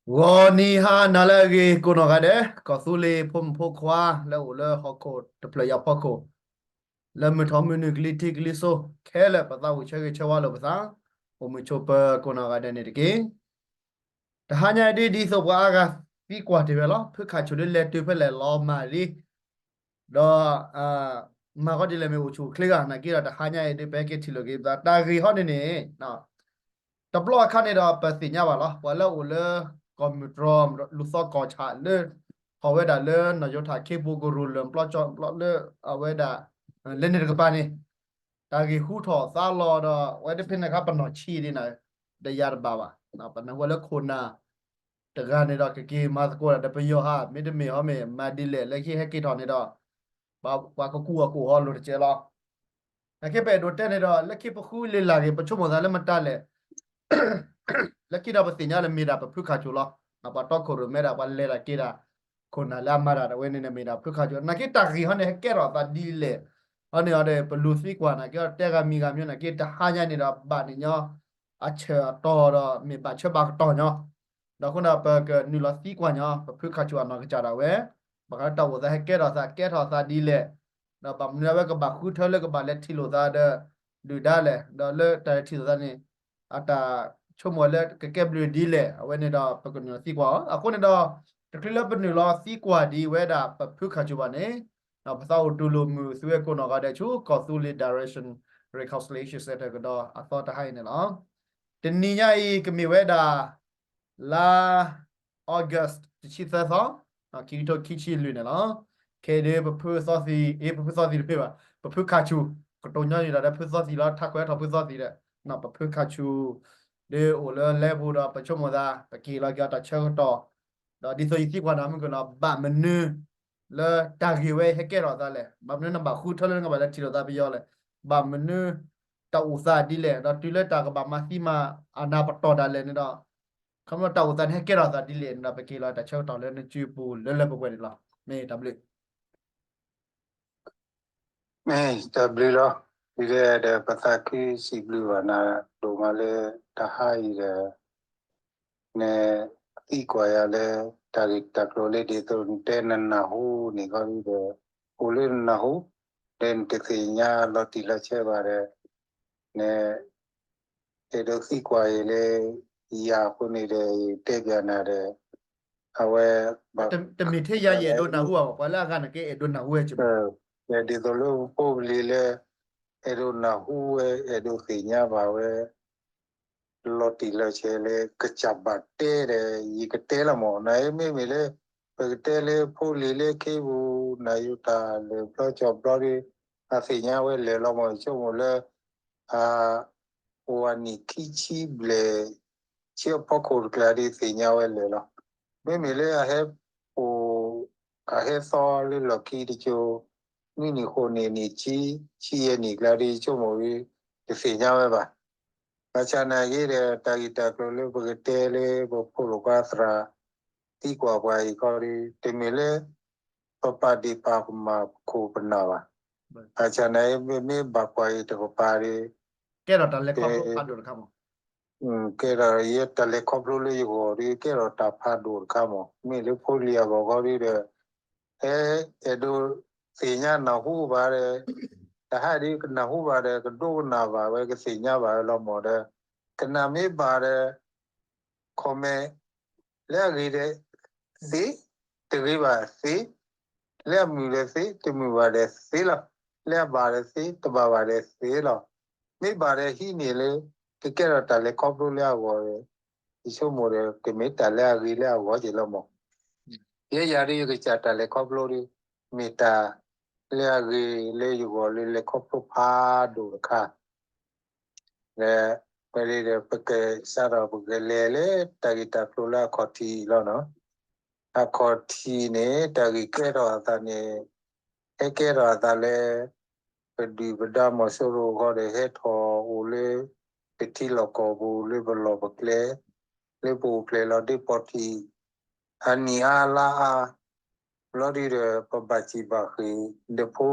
ဂီၤနံၤဟါနၤလၢအဂ့ၤ ကိးနီၢ်ဂၤဒဲး ကီၢ်သူလ့ၤဖိမုၣ်ဖိခွါ လၢအိၣ်လၢဟီၣ်ခိၣ်တဖျၢၣ်ညါဖီခိၣ်, လၢမုၢ်ထီၣ်မုၢ်နုာ်ကလံၤထံးကလံၤစိး ခဲလၢာ် ပသးအိၣ်ဆၢဂ့ၤဆၢဝါလိာ်ပသး, အိၣ်မုာ်ဆိးပၢၤကိးနီၢ်ဂၤဒဲးန့ၣ်တက့ၢ်. တဟါညါအံၤဒ် ဒ်သိးပှၤအါဂၤသံကွၢ်တ့ၢ်ဝဲလီၤ, ဖုခၣ်ဆူၣ်ဒ်လဲၤတုၤဖဲလဲၣ်လီၤမၢ်လံ ဒီး မၤဃီဒ်လဲၣ်မ့ၢ်အိၣ်ဆူၣ်အိၣ်ချ့ဂၤ နာ်က့ဒီးတဟါညါအံၤဒ် ပဟဲက့ၤထံၣ်လိာ်က့ၤပသး တၢ်ဂ့ၢ်ဟီန့ၣ်န့ၣ် တဘျီအခါန့ၣ်ဒီး ပသ့ၣ်ညါဘၣ်လီၤ. ပှၤလၢအိၣ်လၢ ကီၢ်မုၢ်တြီၤ လူၤသီကီၢ်ဆၣ်လၢ ဟီၣ်ဝဲဒၣ်လၢ နီၢ်ယိၤထၣ်ခ့ပူၤကရူၢ်လၢၢ် ပျီကၠီပျီလၢ အဝဲဒၣ် လၢန့ၣ်တကပၤန့ၣ် တၢ်ဂ့ၢ်ဟူထီၣ်သါလီၤဒီး အဝဲတဖဲန့ၣ်အခါ ပနီၢ်ဆံးဒ်န့ၣ် ဒီးယၤတဘၣ်ဘၣ်. ပနၢ်ဟူဝဲလၢခိၣ်နၢ် တဂၤန့ၣ်ဒီး ကက့ၤမၤသကိးတၢ်ဒီးပယီၤဧါ မ့တမ့ၢ်ဟီမ့ၢ် မၤဒ်လဲၣ် လၢခံဟဲက့ၤထီၣ်န့ၣ်ဒီး ပှၤကကူအီၣ်ကအိၣ်ဟီလိၤတကဲးလီၤ. နာ်က့ပအဲၣ်ဒိးတဲန့ၣ်ဒီး လၢခံပဃုလ့ၤလၢ်ဂ့ၤ ပဆိကမိၣ်သးလၢမတၤလဲၣ် လၢခံဒီးပသ့ၣ်ညါလၢ မ့ၢ်ဒၣ်ပဖုခၣ်ဆူၣ်လီၤ. ပှၤတီခိၣ်ရိၣ်မဲဒၣ် ပှၤလဲၤတၢ်က့ၤတၢ် ခိၣ်နၢ်လၢအမၤတၢ်ဒီး အဝဲန့ၣ်န့ၣ် မ့ၢ်ဒၣ်ဖုခၣ်ဆူၣ်. နာ်က့တၢ်ဂ့ၢ်ဟီန့ၣ် ဟဲကဲထီၣ်သးဒ်လဲၣ် ဟီန့ၣ်အီၤဒီး ပလူၤသံကွၢ်နာ်က့ တဲဂၤမံၤဂၤမံၤနာ်က့ တဟါညါန့ၣ်ဒီး ဘၣ်န့ၣ်ညီ အဆၢအတီၤဒီး မ့ၢ်ဘၣ်ဆၢဘၣ်ကတီၢ်ညီ ဒီးအဃိန့ၣ် ပကနုာ်လီၤသံကွၢ်ညီ ပဖုခၣ်ဆူၣ်အနီၢ်ကစၢ်ဒၣ်ဝဲ ဘၣ်ဃးလၢတၢ်အိၣ်သးဟဲကဲထီၣ်သး ကဲထီၣ်သးဒ်လဲၣ်, ဒီးဘၣ်မနုၤအဝဲကဘၣ်ဃုထၢလၢကဘၣ်လဲၤထံၣ်လိာ်သးဒီး ဒုၣ်ဒါလဲၣ်, ဒီးလၢတၢ်လဲၤထံၣ်လိာ်သးန့ၣ် အတၢ်ဆိကမိၣ်လၢကကဲဘျုးဒ်လဲၣ်, အဝဲန့ၣ်ဒီး ပကနုာ်လီၤသံကွၢ်အီၤ. အဃိန့ၣ်ဒီး တချုးလၢပနုာ်လီၤသံကွၢ်ဒံးဝဲဒၣ်ပဖုခၣ်ဆူၣ်ဘၣ်န့ၣ် ပသးအိၣ်တူၢ်လိာ်မုာ်သုဝဲကိးနီၢ်ဂၤဒဲးဆူ ကီၢ်သူလ့ၤ Direction Reconciliation Center ကဒီးအသီတဟါအံၤန့ၣ်လီၤ. တနံၤညါအံၤ ကမ့ၢ်ဝဲဒၣ် လါ August တဆံသၢသီ, ခံကထိခံဆံလွံၢ်န့ၣ်လီၤ. ခဲအံၤဒ်ပဖုသီသံ, အ့ ပဖုသီသံတမ့ၢ်ဘၣ်, ပဖုခၣ်ဆူၣ်, ကတိၤညီနုၢ်တၢ်ဒီးဖုသီသံလီၤ, ထးခွဲးထီၣ်ဖုသီသံဒီး ပဖုခၣ်ဆူၣ် ဒ်အိၣ်လၢလဲပူၤဒီး ပဆိကမိၣ်သး ပကဟ့ၣ်လီၤက့ၤအီၤတၢ်ဆၢကတီၢ်, ဒီးဒ်သိးယသံကွၢ်နၤမုၢ်ကနီၤ ဘၣ်မနုၤ လၢတၢ်ဂ့ၢ်ဝဲဟဲကဲထီၣ်သးလဲၣ်, ဘၣ်မနုၤနဘၣ်ဃုထၢလၢနကဘၣ်လဲၤထံၣ်လိာ်သးပယီၤလဲၣ်, ဘၣ်မနုၤ တၢ်အိၣ်သးဒ်လဲၣ်, ဒီးတုၤလၢတၢ်ကဘၣ်မၤသံမၤအနၢ်ပတီၢ်ဒၣ်လဲာ်န့ၣ်ဒီး ခီဖျိတၢ်အိၣ်သးန့ၣ်ဟဲကဲထီၣ်သးဒ်လဲၣ်န့ၣ်ဒီး ပကဟ့ၣ်လီၤတၢ်ဆၢကတီၢ်လၢနစုပူၤလၢလၢပှဲၤပှဲၤန့ၣ်လီၤ. မ့ၢ်တၢ်ဘျုး မ့ၢ်တၢ်ဘျုးလီၤ. ဒ်လဲၣ်ဒီး ပသးခုစံးဘျုးဘၣ်နၤဒိၣ်မးလၢ တဟါအံၤဒီး နသံကွၢ်ယၤလၢ တၢ်ဂ့ၢ်တၢ်ကျိၤလၢဒ်သိးနတဲနနၢ်ဟူန့ၣ်ခီဒီး အိၣ်လၢနနၢ်ဟူ ဒီးနတသ့ၣ်ညါလီၤတံၢ်လီၤဆဲးဘၣ်ဒီး န အဲၣ်ဒိးသံကွၢ်အံၤလၢ ယၤအဃိန့ၣ်ဒီး ယတဲပျးနၤဒီး အဝဲ တမ့ၢ်ထဲယၤယအဲၣ်ဒိးနၢ်ဟူဘၣ်, ပှၤလၢအဂၤန့ၣ်ကအဲၣ်ဒိးနၢ်ဟူဝဲက့ၤမး, ဒ်သိးလၢဖိပလံၤလၢ အဲၣ်ဒိးနၢ်ဟူဝဲ အဲၣ်ဒိးသ့ၣ်ညါဘၣ်ဝဲ လီၤတံၢ်လီၤဆဲးလၢ ကစၢ်ဘၣ်တဲဒီး ယကတဲလီၤမး, နမ့မ့ၢ်လၢ ပကတဲလၢဖိလံၤလၢခ့ပူၤ နယူၤတၢ်လၢာ်ဘျီကၠီဘျီဒီး အသ့ၣ်ညါဝဲလၢာ်လီၤမး, ယဆိကမိၣ်လၢ အ အိၣ်အနံၣ်ခံဆံဘျဲၣ် ဆံအဖီခိၣ်တကျါဒီး သ့ၣ်ညါဝဲလၢာ်လီၤ. မ့မ့ၢ်လၢအဟဲ အိၣ် အဟဲသီလၢလီၢ်ခံတကၠိ နွံနံၣ်ဃိးနံၣ် နံၣ်ဆံ ဆံယဲၢ်နံၣ်ကျါဒီး ယဆိကမိၣ်ဒီး တသ့ၣ်ညါဝဲဘၣ်. ဘၣ်ဆၣ်နာ်က့ဒီး တၢ်ဂ့ၢ်တၢ်ကျိၤလၢပကတဲလၢ ပဖိလိာ်ကွၢ်သရၣ် သံကွၢ်ပှၤအံၤခီဒီး တမ့ၢ်လၢ ပပာ်ဒ့ၣ်ပာ်ကမၣ်ပခိၣ်ပနၢ်ဘၣ်. ဘၣ်ဆၣ်နာ်က့ မ့မ့ၢ်ဘၣ်ကွၢ်အံၤတကပၤဒီး ကဲထီၣ်တၢ်လဲၤခီဖျိဖးဒိၣ်တခါမး, ကဲထီၣ်ယဲတၢ်လဲၤခီဖျိလၢယဂီၢ်ဒီး ကဲထီၣ်တၢ်ဖးဒိၣ်တခါမး, မ့ၢ်လၢဖိလံၤအဂီၢ်ခီဒီး ဟဲအဲၣ်ဒိးသ့ၣ်ညါနၢ်ဟူဘၣ်ဒီး တဟါဒီးကနၢ်ဟူဘၣ်ဒီး ကဒိကနၣ်ဘၣ်ဝဲ ကသ့ၣ်ညါဘၣ်ဝဲလီၤမးဒီး ကနၣ်မ့ၢ်ဘၣ်ဒီး comment လၢအဂ့ၤဒီးသ့, တဂ့ၤဘၣ်သ့, လၢအမုာ်ဒီးသ့, တမုာ်ဘၣ်ဒီးသ့လီၤ. လၢအဘၣ်ဒီးသ့, တဘၣ်ဘၣ်ဒီးသ့လီၤ. မ့ၢ်ဘၣ်ဒီးဟံးန့ၢ်လၢ ကကဲထီၣ်တၢ်လဲၤခီဖျိလၢအဂီၢ်ဒီး ယဆိကမိၣ်ဒီး ကမ့ၢ်တၢ်လၢအဂ့ၤလၢအဂီၢ်က့ၤလီၤမး. ယဲယၤဒီးယကစၢ်တၢ်လဲၤခီဖျိဒီး မ့ၢ်တၢ်လၢအဂ့ၤလၢယဂီၢ်လၢလဲၤခီဖျိဖးဒိၣ်တခါ ဒီး ပဒ်ဒီး ပကစးထီၣ်ပကလဲၤလၢတၢ်ဂ့ၢ်တၢ်ကျိၤလၢအခီၣ်ထံးအံၤလီၤနီၤ. အခီၣ်ထံးန့ၣ် တၢ်ဂ့ၢ်ကဲထီၣ်အသးန့ၣ် ဟဲကဲထီၣ်အသးလၢ ပဒုၣ်ပဒါမီၤစိရိၤအဂီၢ်ဒီး ဟဲထီၣ်အိၣ်လၢ ပထံလီၢ်ကီၢ်ပူၤလၢပလီၢ်ပကျဲ လၢပအိၣ်ဖျဲၣ်လီၤဒ့ပီၢ်ထံး အနံၣ်အါလါအါ ဘျီဒုဒီး ပဘၣ်စံးဘၣ်ဃ့ၢ် ဒီးဖိ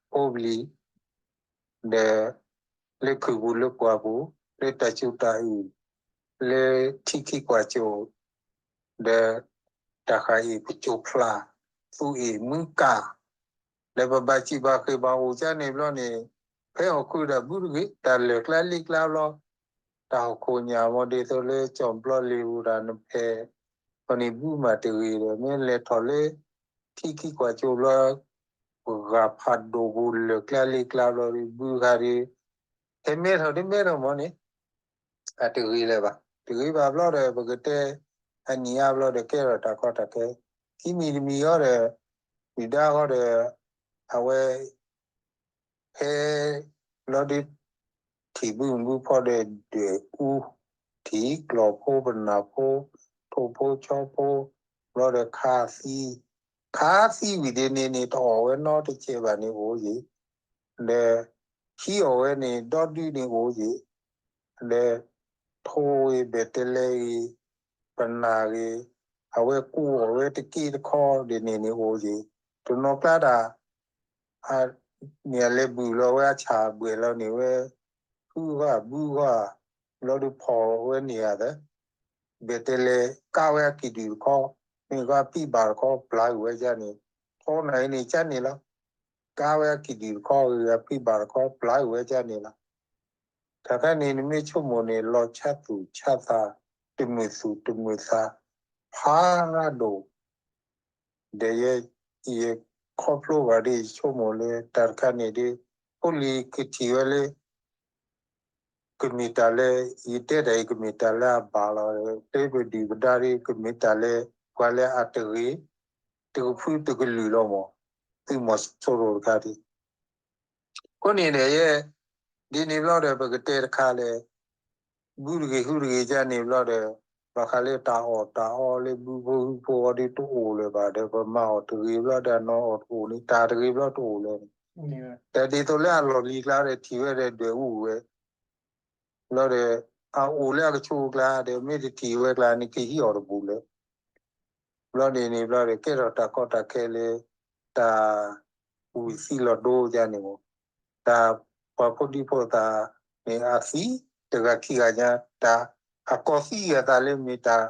ဖိပလံၤ ဒီး လၢခုးပူၤလၢပှၢ်ပူၤ လၢတၢ်စူၢ်တၢ်အုၣ် လၢထံခံကွၢ်စိၤ ဒီး တၢ်ဃာ်အံၤပစိၤဖျါ သူၣ်အံၤမုၢ်ကၢ် ဒီးပဘၣ်စံးဘၣ်ဃ့ၢ်ဘၣ်အိၣ်ကန့ၣ်ဘျီန့ၣ် ဖဲဟီၣ်ခိၣ်ဒီးဘုတဂ့ၤ တၢ်လၢာ်ကျါလံာ်ကျါဘျီ တၢ်ဟီၣ်ခိၣ်ညါမ့ၢ်ဒ်သိးလၢကၠီၣ်ဘျီလ့ၤပူၤတၢ်နဖဲ အန့ၣ်ဘုမးတဂ့ၤဒီး မ့ၢ်လဲၤထီၣ်လၢ ထံခံကွၢ်စိၤဘျီ ပှၤဂၤဖးဒိၣ်ပူၤလၢာ်ကျါလံာ်ကျါဘျီဒီး ဘုခါဒီး ဟဲမဲထီၣ်ဒ်မဲထီၣ်မ့ၢ်န့ၣ် အတဂ့ၤလၢၤဘၣ်. တဂ့ၤဘၣ်ဘျီဒီး ပကတဲ အနံၣ်အါဘျီဒီး ကဲထီၣ်တၢ်ကီတၢ်ခဲ ခံမံၤတမံၤဃီဒီး ဒုၣ်ဒါဃီဒီး အဝဲ ဖဲ ဘျီဒီး ထံၣ်ဘုမုၢ်ဘုဖီဒီး ဒွဲၣ်အူ ထံၣ်ကျီၢ်ဖိပနၢ်ဖိ ထိၣ်ဖိဆီဖိ ဘျီဒီး ခါသံ ခါသံဝံၤဒ်န့ၣ်န့ၣ် တအီၣ်ဝဲနီတစဲးဘၣ်န့ၣ်အိၣ်ယံၤ ဒီး ဟံးအီၣ်ဝဲန့ၣ် ဒီဒုန့ၣ်အိၣ်ယံၤ ဒီး ထိၣ်ဂ့ၤ ဘဲၣ်တလဲဂ့ၤ ပနၢ်ဂ့ၤ အဝဲကူအီၣ်ဝဲတက့ၢ်တခီဒ်န့ၣ်န့ၣ်အိၣ်ယံၤ တနီၤကျါဒၣ် န့ၣ်အလဲၤဘုၣ်လီၤဝဲအဆၣ်ဘှဲၣ်လီၤန့ၣ်ဝဲ ဟုဂၢ်ဘုဂၢ် ဘျီဒီးဖီၣ်ဝဲန့ၢ်ဧါသၢ ဘဲၣ်တဲလဲၤကါဝဲအကံၣ်ဒုၣ်တခီ မ့ၢ်ဂ့ၤအဖံးဘၣ်တခီ ပျၢ်ဃုာ်ဝဲဒ်န့ၣ် ထီနၤအံၤန့ၣ်ကန့ၣ်လီၤ. ကါဝဲအကံၣ်ဒုၣ်တခီ ဂ့ၤအဖံးဘၣ်တခီ ပျၢ်ဃုာ်ဝဲဒ်န့ၣ်လီၤ. တၢ်ခါန့ၣ် နမ့ၢ်ဆိကမိၣ်န့ၣ် လီၤဆါသူၣ်ဆါသး တမုာ်သူၣ်တမုာ်သး ဖးဒိၣ် ဒီးယဲ ယခီဖျိဘၣ်ဒီး ယဆိကမိၣ်လၢတၢ်တခါန့ၣ်ဒီး ဖိလံၤကထံၣ်ဝဲလၢ ကမ့ၢ်တၢ်လၢ ယတဲတၢ်အံၤ ကမ့ၢ်တၢ်လၢအဘၣ်လီၤ. တဲပဒုၣ်ပဒါဒီး ကမ့ၢ်တၢ်လၢ ပှၤလၢအတဂ့ၤ တကဖုတကလုာ်လီၤမး သုးမီၤစိရိၤတခါဒီး အဃိန့ၣ်ဒီးယဲ ဒ်န့ၣ်ဘျီဒီး ပကတဲတခါလၢ ဘုတဂ့ၤဟုတဂ့ၤဒ်န့ၣ်ဘျီဒီး ဘၣ်ဃးလၢတၢ်အီၣ်တၢ်အီလၢဘုဖိဟုဖိအီၤဒီးတအိၣ်လၢၤဘၣ်ဒီး ပမၤအီၣ်တဂ့ၤဘျီဒီး အနီၢ်အီၣ်တအိၣ်န့ၣ် တၢ်တဂ့ၤဘျီတအိၣ်လၢၤန့ၣ် တၢ်ဒ်သိးလၢအလီၢ်လံၤကျါဒီး ထံၣ်ဝဲဒီးဒွဲၣ်အူဝဲ ဘျီဒီး အအိၣ်လၢအကဆူးအကျါဒီး မ့ၢ်တထံၣ်ဝဲကျါန့ၣ် ကဟံးအီၣ်တဘူးလၢၤ ဘျီဒ်န့ၣ်ဘျီဒီး ကဲထီၣ်တၢ်ကီတၢ်ခဲလၢ တၢ်ဝံၤသံလီၤဒိဒ်န့ၣ်မး တၢ်ပှၤဖိဒံဖိသၣ်န့ၣ် အသံတဂၤခံဂၤညါ တၢ်အကီၢ်သံဂၤသးလၢမ့ၢ်တၢ်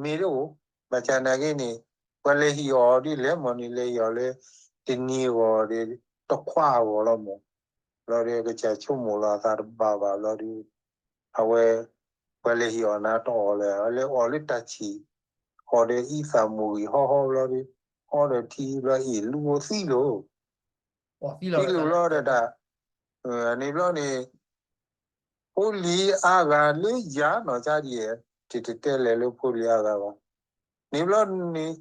မ့ၢ်တအိၣ် ဘၣ်ဆၣ်နာ်က့န့ၣ် ပှၤလဲၤဟံးအီၣ်ဒ်လဲၣ်မးန့ၣ် လဲၤဟံးအီၣ်လၢ တနံၤအဂီၢ်ဒီး တခွးအဂီၢ်လီၤမး ဘျီဒီး ကစၢ်ဆိကမိၣ်လီၤအသးတဘၣ်ဘၣ်ဘျီဒီး အဝဲ ပှၤလဲၤဟံးအီၣ်နၤတအီၣ်လၢၤ လဲၤအီၣ်လၢတၢ်ဆံၣ် အီၣ်ဒီးအံသၣ်မုၢ်ဂံၢ်ဟီဟီဘျီဒီး အီဒီးထံဘျီအံၤ လူၤဧိၤသံလိာ် သံလိာ်လီၤဒီးတၢ် န့ၣ်ဘျီန့ၣ် ဖိလံၤအါဂၤလၢယၤနီၢ်ကါဒ်ယဲ တတတဲလဲၤလၢဖိလံၤအါဂၤဘၣ် န့ၣ်ဘျီန့ၣ်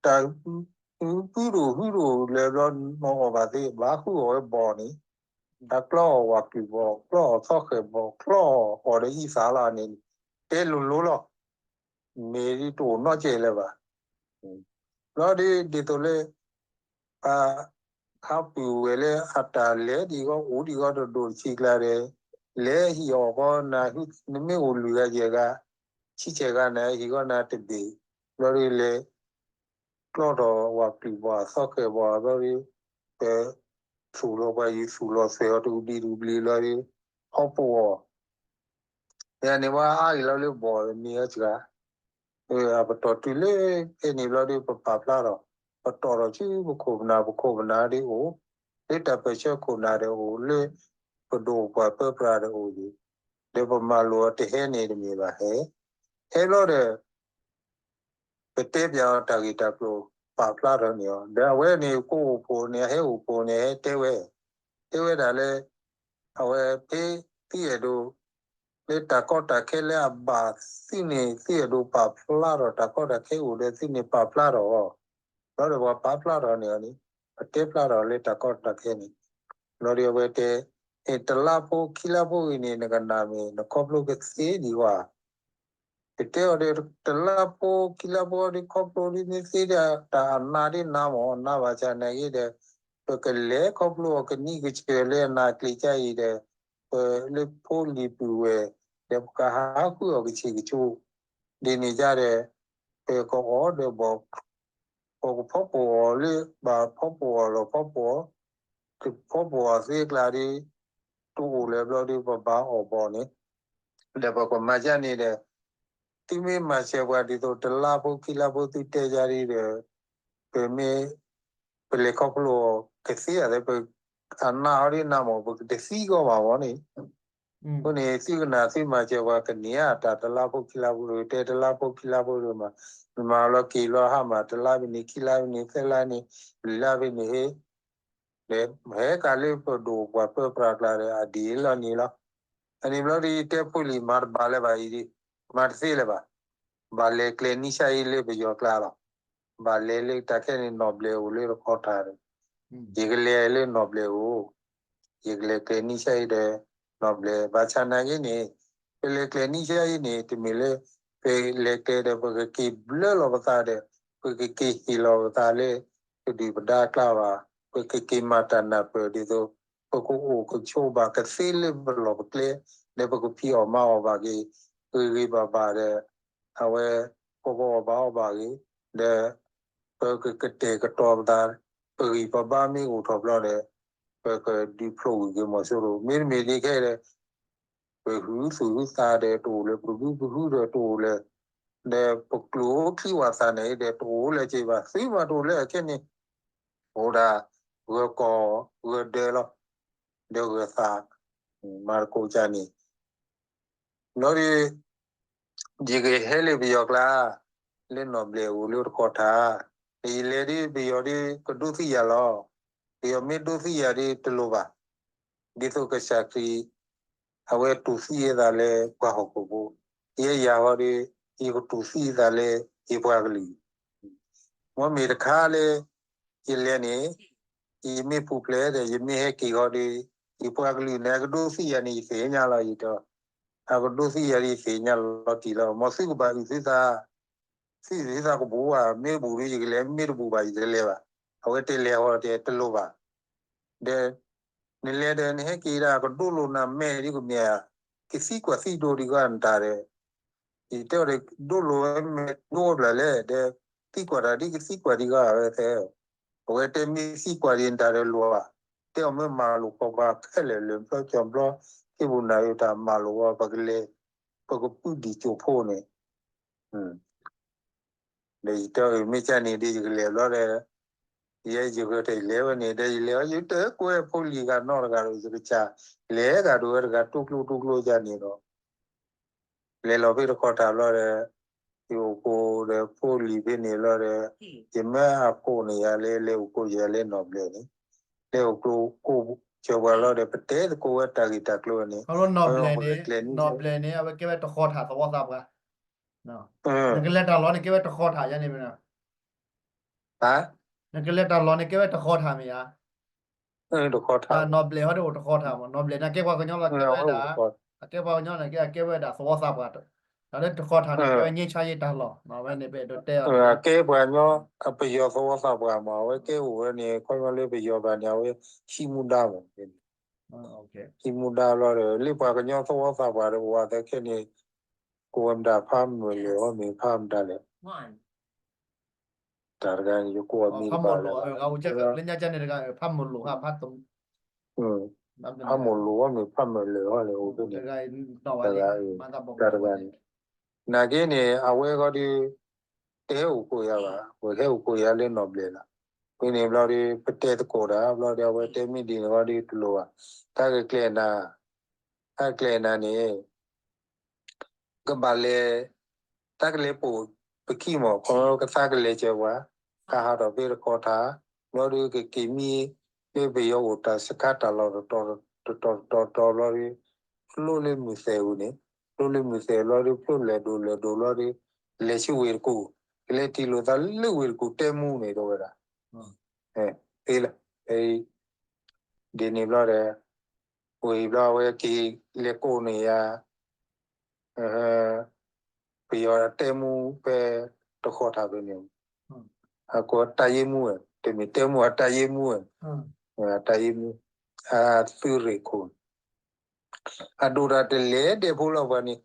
တၢ် ပုၢ်ဒိၣ်ဟုဒိၣ်လဲၤဘျီ နအီၣ်ဘၣ်သ့ ဘၣ်ဟုအီၣ်ဝဲဘီၣ်န့ၣ် တၢ်ကျီအီၣ်ဝၣ်ပျုၢ်ဘီၣ် ကျီအီၣ်သီဃဲၤဘီၣ် ကျီအီၣ်ဒီးအံသၣ်လီၤန့ၣ် တဲလိၤလိၤလီၤ မ့ၢ်ဒ်တအိၣ်နီတစဲးလၢၤဘၣ် ဘျီဒီး ဒ်သိးလၢ အ ခါပူၤဝဲလၢအတၢ်လဲၤဒံးဂီၢ်အိၣ်ဒံးဂီၢ်တဒိၣ်တဆံးကျါဒီး လဲၤဟံးအီၣ်ဃီ နမ့ၢ်အိၣ်လွံၢ်ဂၤယဲၢ်ဂၤ ဆံဆဲးဂၤန့ၣ် ဟံးဃီနၤတဘ့ၣ် ဘျီဒီးလဲၤ ကျီထီၣ်ဝၣ်ပျုၢ်ဘီၣ်အသီဃဲၤဘီၣ်ဘျီဒီး ပ သူၣ်လီၤပှၤယံၤ သူၣ်လီၤသွဲၣ်အီၤတကဘျံးတကဘျံးဘျီဒီး ဖီပိာ်အီၤ ယၤန့ၣ်ဝဲအါအံၤလီၤလၢဘီၣ်မ့ၢ်အီၤစှၤ အပတီၢ်တုၤလၢဖဲန့ၣ်ဘျီဒီး ပပာ်ဖျါထီၣ် ပတီၢ်ထီၣ်ဆူပခိၣ်ပနၢ် ပခိၣ်ပနၢ်ဒီးအိၣ် လၢတၢ်ပၢၢ်ဆၢခိၣ်နၢ်ဒီးအိၣ် လၢပဒိၣ်ပှၢ်ပၢပြးဒီးအိၣ်ဒံး ဒီးပမၤလိာ်အီၤတဟဲန့ၣ်တမ့ၢ်ဘၣ်ဟဲ ဟဲဘျီဒီး ပတဲပၠးအီၤတၢ်ဂ့ၢ်တၢ်ကျိၤ ပာ်ဖျါထီၣ်န့ၢ်အီၤ ဒီးအဝဲန့ၣ် ကအိၣ်ဖှိၣ်န့ၣ် အဟဲအိၣ်ဖှိၣ်န့ၣ် ဟဲတဲဝဲ တဲဝဲဒၣ်လၢ အဝဲဖဲသုအဲၣ်ဒိး လၢတၢ်ကီတၢ်ခဲလၢအဘၣ်သုန့ၣ် သုအဲၣ်ဒိးပာ်ဖျါထီၣ် တၢ်ကီတၢ်ခဲအိၣ်ဒီးသုန့ၣ်ပာ်ဖျါထီၣ်အီၤ ဘျီဒီးပှၤပာ်ဖျါထီၣ်န့ၢ်အီၤန့ၣ် ပတဲဖျါထီၣ်လၢတၢ်ကီတၢ်ခဲန့ၣ် ဘျီဒီးအဝဲတဲ တလါဖိခံလါဖိအံၤန့ၣ် နကနၣ်မ့ၢ် နခီဖျိကသ့ဒံးဝဲ ကတဲအီၤဒီး တလါဖိခံလါဖိဒီး ခီဖျိဒ်မ့ၢ်သ့ဒီး တၢ်အနါဒ်နါမ့ၢ် နါဘၣ်ဆၣ်နာ်က့ဒီး ပကလဲၤခီဖျိအီၤကနံၣ်ကစၢၢ်လၢအနါကျံၤကါအံၤဒီး ပလၢဖိလံၤပုၢ်ဝဲၢ် ဒီးပကဟးဃုအီၤကဆံးကဆိ ဒ်န့ၣ်ကါဒီး ပကအီၣ်ဒီးဘီၣ် ပကဖီပိာ်အီၤလၢ ဘၣ်ဖီပိာ်အီၤလီၤဖီပိာ်အီၤ တဖီပိာ်အီၤသ့ကျါဒီး တအိၣ်လၢၤဘျီဒီး ပဘၣ်အီၣ်ဘီၣ်န့ၣ် ဒီးပကမၤဒ်န့ၣ်ဒီး သုမ့ၢ်မၤစၢၤပှၤဒ်သိးတလါဖိခံလါဖိသုတဲယၤဒ်ဒီး ပမ့ၢ် ပလဲၤခီဖျိအီၤကသ့ဧါသ့ ပ အနၢ်ဟီဒ်နၢ်မး ပကတသံကီးဘၣ်မးန့ၣ် အဃိန့ၣ် သုကနၣ်သုမၤစၢၤပှၤကန့ၢ်ဧါ တၢ်တလါဖိခံလါဖိဒီး တဲတလါဖိခံလါဖိဒီးမး မၤလီၤက့ၤလီၤဟါမး တလါဖဲန့ၣ် ခံလါဖဲန့ၣ် သၢလါန့ၣ် လွံၢ်လါဖဲန့ၣ် ဒီးဟဲကးလၢပဒိၣ်ပှၤပၢပြးကျါဒီး အဒ်လီၤန့ၣ်လီၤ. အန့ၣ်ဘျီဒီး ယတဲဖိလံၤမၤတဘၣ်လၢၤဘၣ်အံၤဒီး မၤတသ့လၢၤဘၣ်. ဘၣ်လဲၤကျဲနံၣ်ဆါအံၤလၢပယီၤကျါလီၤ. ဘၣ်လဲၤလၢတၢ်ခဲန့ၣ် နီၢ်ဘျဲၣ်အိၣ်လၢတခီထးဒီး ယကလဲၤလၢနီၢ်ဘျဲၣ်အိၣ် ယကလဲၤကျဲနံၣ်ဆါအံၤဒီး နီၢ်ဘျဲၣ် ဘၣ်ဆၣ်နာ်က့န့ၣ် ပလဲၤကျဲနံၣ်ဆါအံၤန့ၣ် တမ့ၢ်လၢ ပလဲၤကျဲဒီး ပကက့ၤဘျၢလီၤပသးဒီး ပကက့ၤဟ့ၣ်လီၤပသးလၢ ပဒုၣ်ပဒါကျါဘၣ်. ပကက့ၤမၤတၢ်နၢ်ပၢၢ်ဒ်သိး ပကအိၣ်ကဆိးဘၣ်ကသ့လၢပလီၢ်ပကျဲ ဒီးပကဖံးအီၣ်မၤအီၣ်ဘၣ်က့ၤ ဂ့ၤဂ့ၤဘၣ်ဘၣ်ဒီး အဝဲ ပကအီၣ်ဘၣ်အီဘၣ်ဂ့ၤ ဒီး ပကကတဲာ်ကတီၤပသး ပဂံၢ်ပဘါမ့ၢ်အိၣ်ထီၣ်ဘျီဒီး ပကဒုးဖျိးဂုာ်က့ၤမီၤစိရိၤ မ့တမ့ၢ်ဒ်ခဲဒီး ပဟုသူၣ်ဟုသးဒီးတအိၣ်လၢၤ ပဟုပဟုဒီးတအိၣ်လၢၤ ဒီးပကျိၣ်အိၣ်ချံဝၣ်သးန့ၣ်ဒီးတအိၣ်လၢၤက့ၤဘၣ် သုမၤတအိၣ်လၢၤအခဲန့ၣ် အိၣ်ဒၣ် ဂၢၢ်ကီၢ်ဂၢၢ်ဒၢးလီၤ ဒီးဂၢၢ်သး မၤသကိးကန့ၣ် ဘျီဒီး ယကဟဲလၢပယီၤကျါ လၢနီၢ်ဘျဲၣ်အိၣ်လၢတခီထး ယလဲၤဒီးပယီၤဒီးကဒိးသံယၤလီၤ. ပယီၤမ့ၢ်ဒိးသံယၤဒီးတလိၣ်ဘၣ်. ဒ်သိးကစၢ်ခရံာ် အဝဲတူၢ်သံအသးလၢပှၤဟီၣ်ခိၣ်ဖိ, ယဲယၤဃီဒီး ယကတူၢ်သံအသးလၢယပှၤကလုာ် မ်မ့ၢ်တခါလၢ ယလဲၤန့ၣ် ယမ့ၢ်ပူၤဖျဲးဒီး ယမ့ၢ်ဟဲက့ၤဃီဒီး ယပှၤကလုာ်န့ၣ် အကဒိးသံယၤန့ၣ် ယသ့ၣ်ညါလီၤယတဲ, အကဒိးသံယၤဒီးယသ့ၣ်ညါလီၤတံၢ်လီၤ. မ်သုကဘၣ်အုၣ်သုသး, သုသးကဘူးဘၣ်, မ့ၢ်တဘူးဒီးယကလဲၤ, မ့ၢ်တဘူးဘၣ်ယတလဲၤဘၣ်. အဝဲတဲလဲၤဃီတဲတလိၣ်ဘၣ်. ဒီး နလဲၤဒီးနဟဲက့ၤဒၣ်ကဒိလိာ်နမဲာ်ဒ်ကမ့ၢ်ဧါ, ကသံကွၢ်သံဒိးဒံးဂီၢ်နတၢ်ဒီး ယတဲအီၤဒီး ဒိလိာ်ဝဲမဲာ်ဒိဘျီလဲၣ်, ဒီးသံကွၢ်တၢ်ဒ်ကသံကွၢ်ဒံးဂီၢ်ဝဲသဲ, အဝဲတဲမ့ၢ်သံကွၢ်ဒံးနတၢ်ဒီးလိၣ်ဧါ, တဲအီၤမ့ၢ်မၤလိာ်ကွၢ်ပှၤခဲလၢာ်လၢာ် ဖျီကၠီၤဘျီ က့ပူၤနၤယိၤတၢ်မၤလိာ်ဝဲ ပကလဲၤ ပကပုၢ်ဒံးကၠိဖိန့ၣ် ဒီးယတဲအီၤမ့ၢ်ကန့ၣ်ဒီးယကလဲၤဘျီဒီး ယဲယဂဲၤတၢ်လဲၤဝဲန့ၣ် ဒီးယလဲၤအီၤ ယတကွဲးဖိလံၤဂၤနီတဂၤဒီး ယကစၢ်လဲၤဂၤဒိးဝဲတဂၤ တူၢ်ကျိတူၢ်ကျိကန့ၣ်ဒီး လဲၤလီၤဖဲတခီတၢ်ဘျီဒီး ယအိၣ်ကိးဒီးဖိလံၤဖဲန့ၣ်ဘျီဒီး ယမၢအကိးန့ၢ်ယၤလၢ လဲၤအိၣ်ကိးယၤလၢနီၢ်ဘျဲၣ်န့ၣ် လဲၤအိၣ်ကျိၤကိးစၢၤပှၤလီၤဒီး ပတဲသကိးဝဲတၢ်ဂ့ၢ်တၢ်ကျိၤန့ၣ် နီၢ်ဘျဲၣ်န့ၣ် အဝဲကဲဝဲတဃီထၢ်သဝီသးပှၢ် နကလဲၤတၢ်လီၤန့ၣ်ကဲဝဲတဃီထၢ်ယါန့ၣ်မ့ၢ် နကလဲၤတၢ်လီၤန့ၣ်ကဲဝဲတဃီထၢ်မ့ၢ်ဧါ, နီၢ်ဘျဲၣ်ဟီဒီးအိၣ်တဃီထၢ်မး နီၢ်ဘျဲၣ်န့ၣ် အကဲပှၤကညီလီၤကဲဝဲဒၣ်, အကဲပှၤကညီန့ၣ် အကဲဝဲဒၣ်သဝီသးပှၢ်, တၢ်လၢတဃီထၢ်န့ၣ် ကဲဝဲငြိမ်းချမ်းရေးတၢ်လီၢ် ဝဲန့ၣ်ပအဲၣ်ဒိးတဲအီၤ အကဲပှၤကညီ ပယီၤသဝီသးပှၢ်မး အဝဲကဲအိၣ်ဝဲန့ၣ် ခီဖျိလၢပယီၤဘၣ်န့ၣ် အဝဲဟံးမူဒါမး ဟံးမူဒါဘျီဒီး လၢပှၤကညီသဝီသးပှၢ်ဒီး ပဝဲသ့ၣ်ခဲန့ၣ် ကိးဝဲမတၤဖးမုၢ်လၢာ် အီၤမ့ၢ်ဖးမတၤလဲၣ် တၢ်တဂၤန့ၣ် ယကိးအမံၤတဘၣ်လၢၤဘၣ် ဖးမုၢ်လိာ် ဖးမုၢ်လိာ် အီၤမ့ၢ်ဖးမုၢ်လၢာ် အီၤန့ၣ် အိၣ်ဖဲန့ၣ် တၢ်တဂၤန့ၣ် နာ်က့န့ၣ် အဝဲဃီဒီး တဟဲအိၣ်ကိးယၤဘၣ် ပဟဲအိၣ်ကိးယၤလၢနီၢ်ဘျဲၣ်လီၤ ဖဲန့ၣ်ဘျီဒီး ပတဲသကိးတၢ်ဘျီဒီး အဝဲတဲမ့ၢ်ဒ်န့ၣ်ဃီဒီးတလိၣ်ဘၣ် တၢ်ကကျဲၤနၤ တၢ်ကကျဲၤနၤန့ၣ် ကဘၣ်လဲၤ တၢ်ကလဲၤပိာ်ပခံမး ခီကသးကလဲၤစၢၤပှၤ ကဟးထီၣ်ဖဲတခီထၢ် ဘျီဒီးကက့ၤမံ ဖဲပယီၤအိၣ်တၢ်စခါတၢ်လီၢ်တတီၤတတီၤတတီၤဘျီဒီး ဖျိလၢမုၢ်သဲၣ်ဧိၤန့ၣ် ဖျိလၢမုၢ်သဲၣ်ဘျီဒီး ဖျိလဲၤဒိၣ်လဲၤဒိၣ်ဘျီဒီး လဲၤဆူဝ့ၢ်တကူၣ် ကလဲၤထံၣ်လိာ်သးလၢဝ့ၢ်တကူၣ်တဲမူန့ၣ် တဲဝဲဒၣ် သ့လၢ ဒ်န့ၣ်ဘျီဒီး ဝ့ၢ်ဘျီဝဲက့ၤလဲၤကိးန့ၢ်ယၤ ပယီၤတဲမူဖဲတခီထၢ်ဖဲန့ၣ် အကိးတၢ်ယ့မူဝဲ တမ့ၢ်တဲမူအတၢ်ယ့မူဝဲ တၢ်ယ့မူ အသုးရ့ၣ်ခိၣ် အဒိၣ်တၢ်တလဲၤဒဲးဖိလီၤပှၤန့ၣ်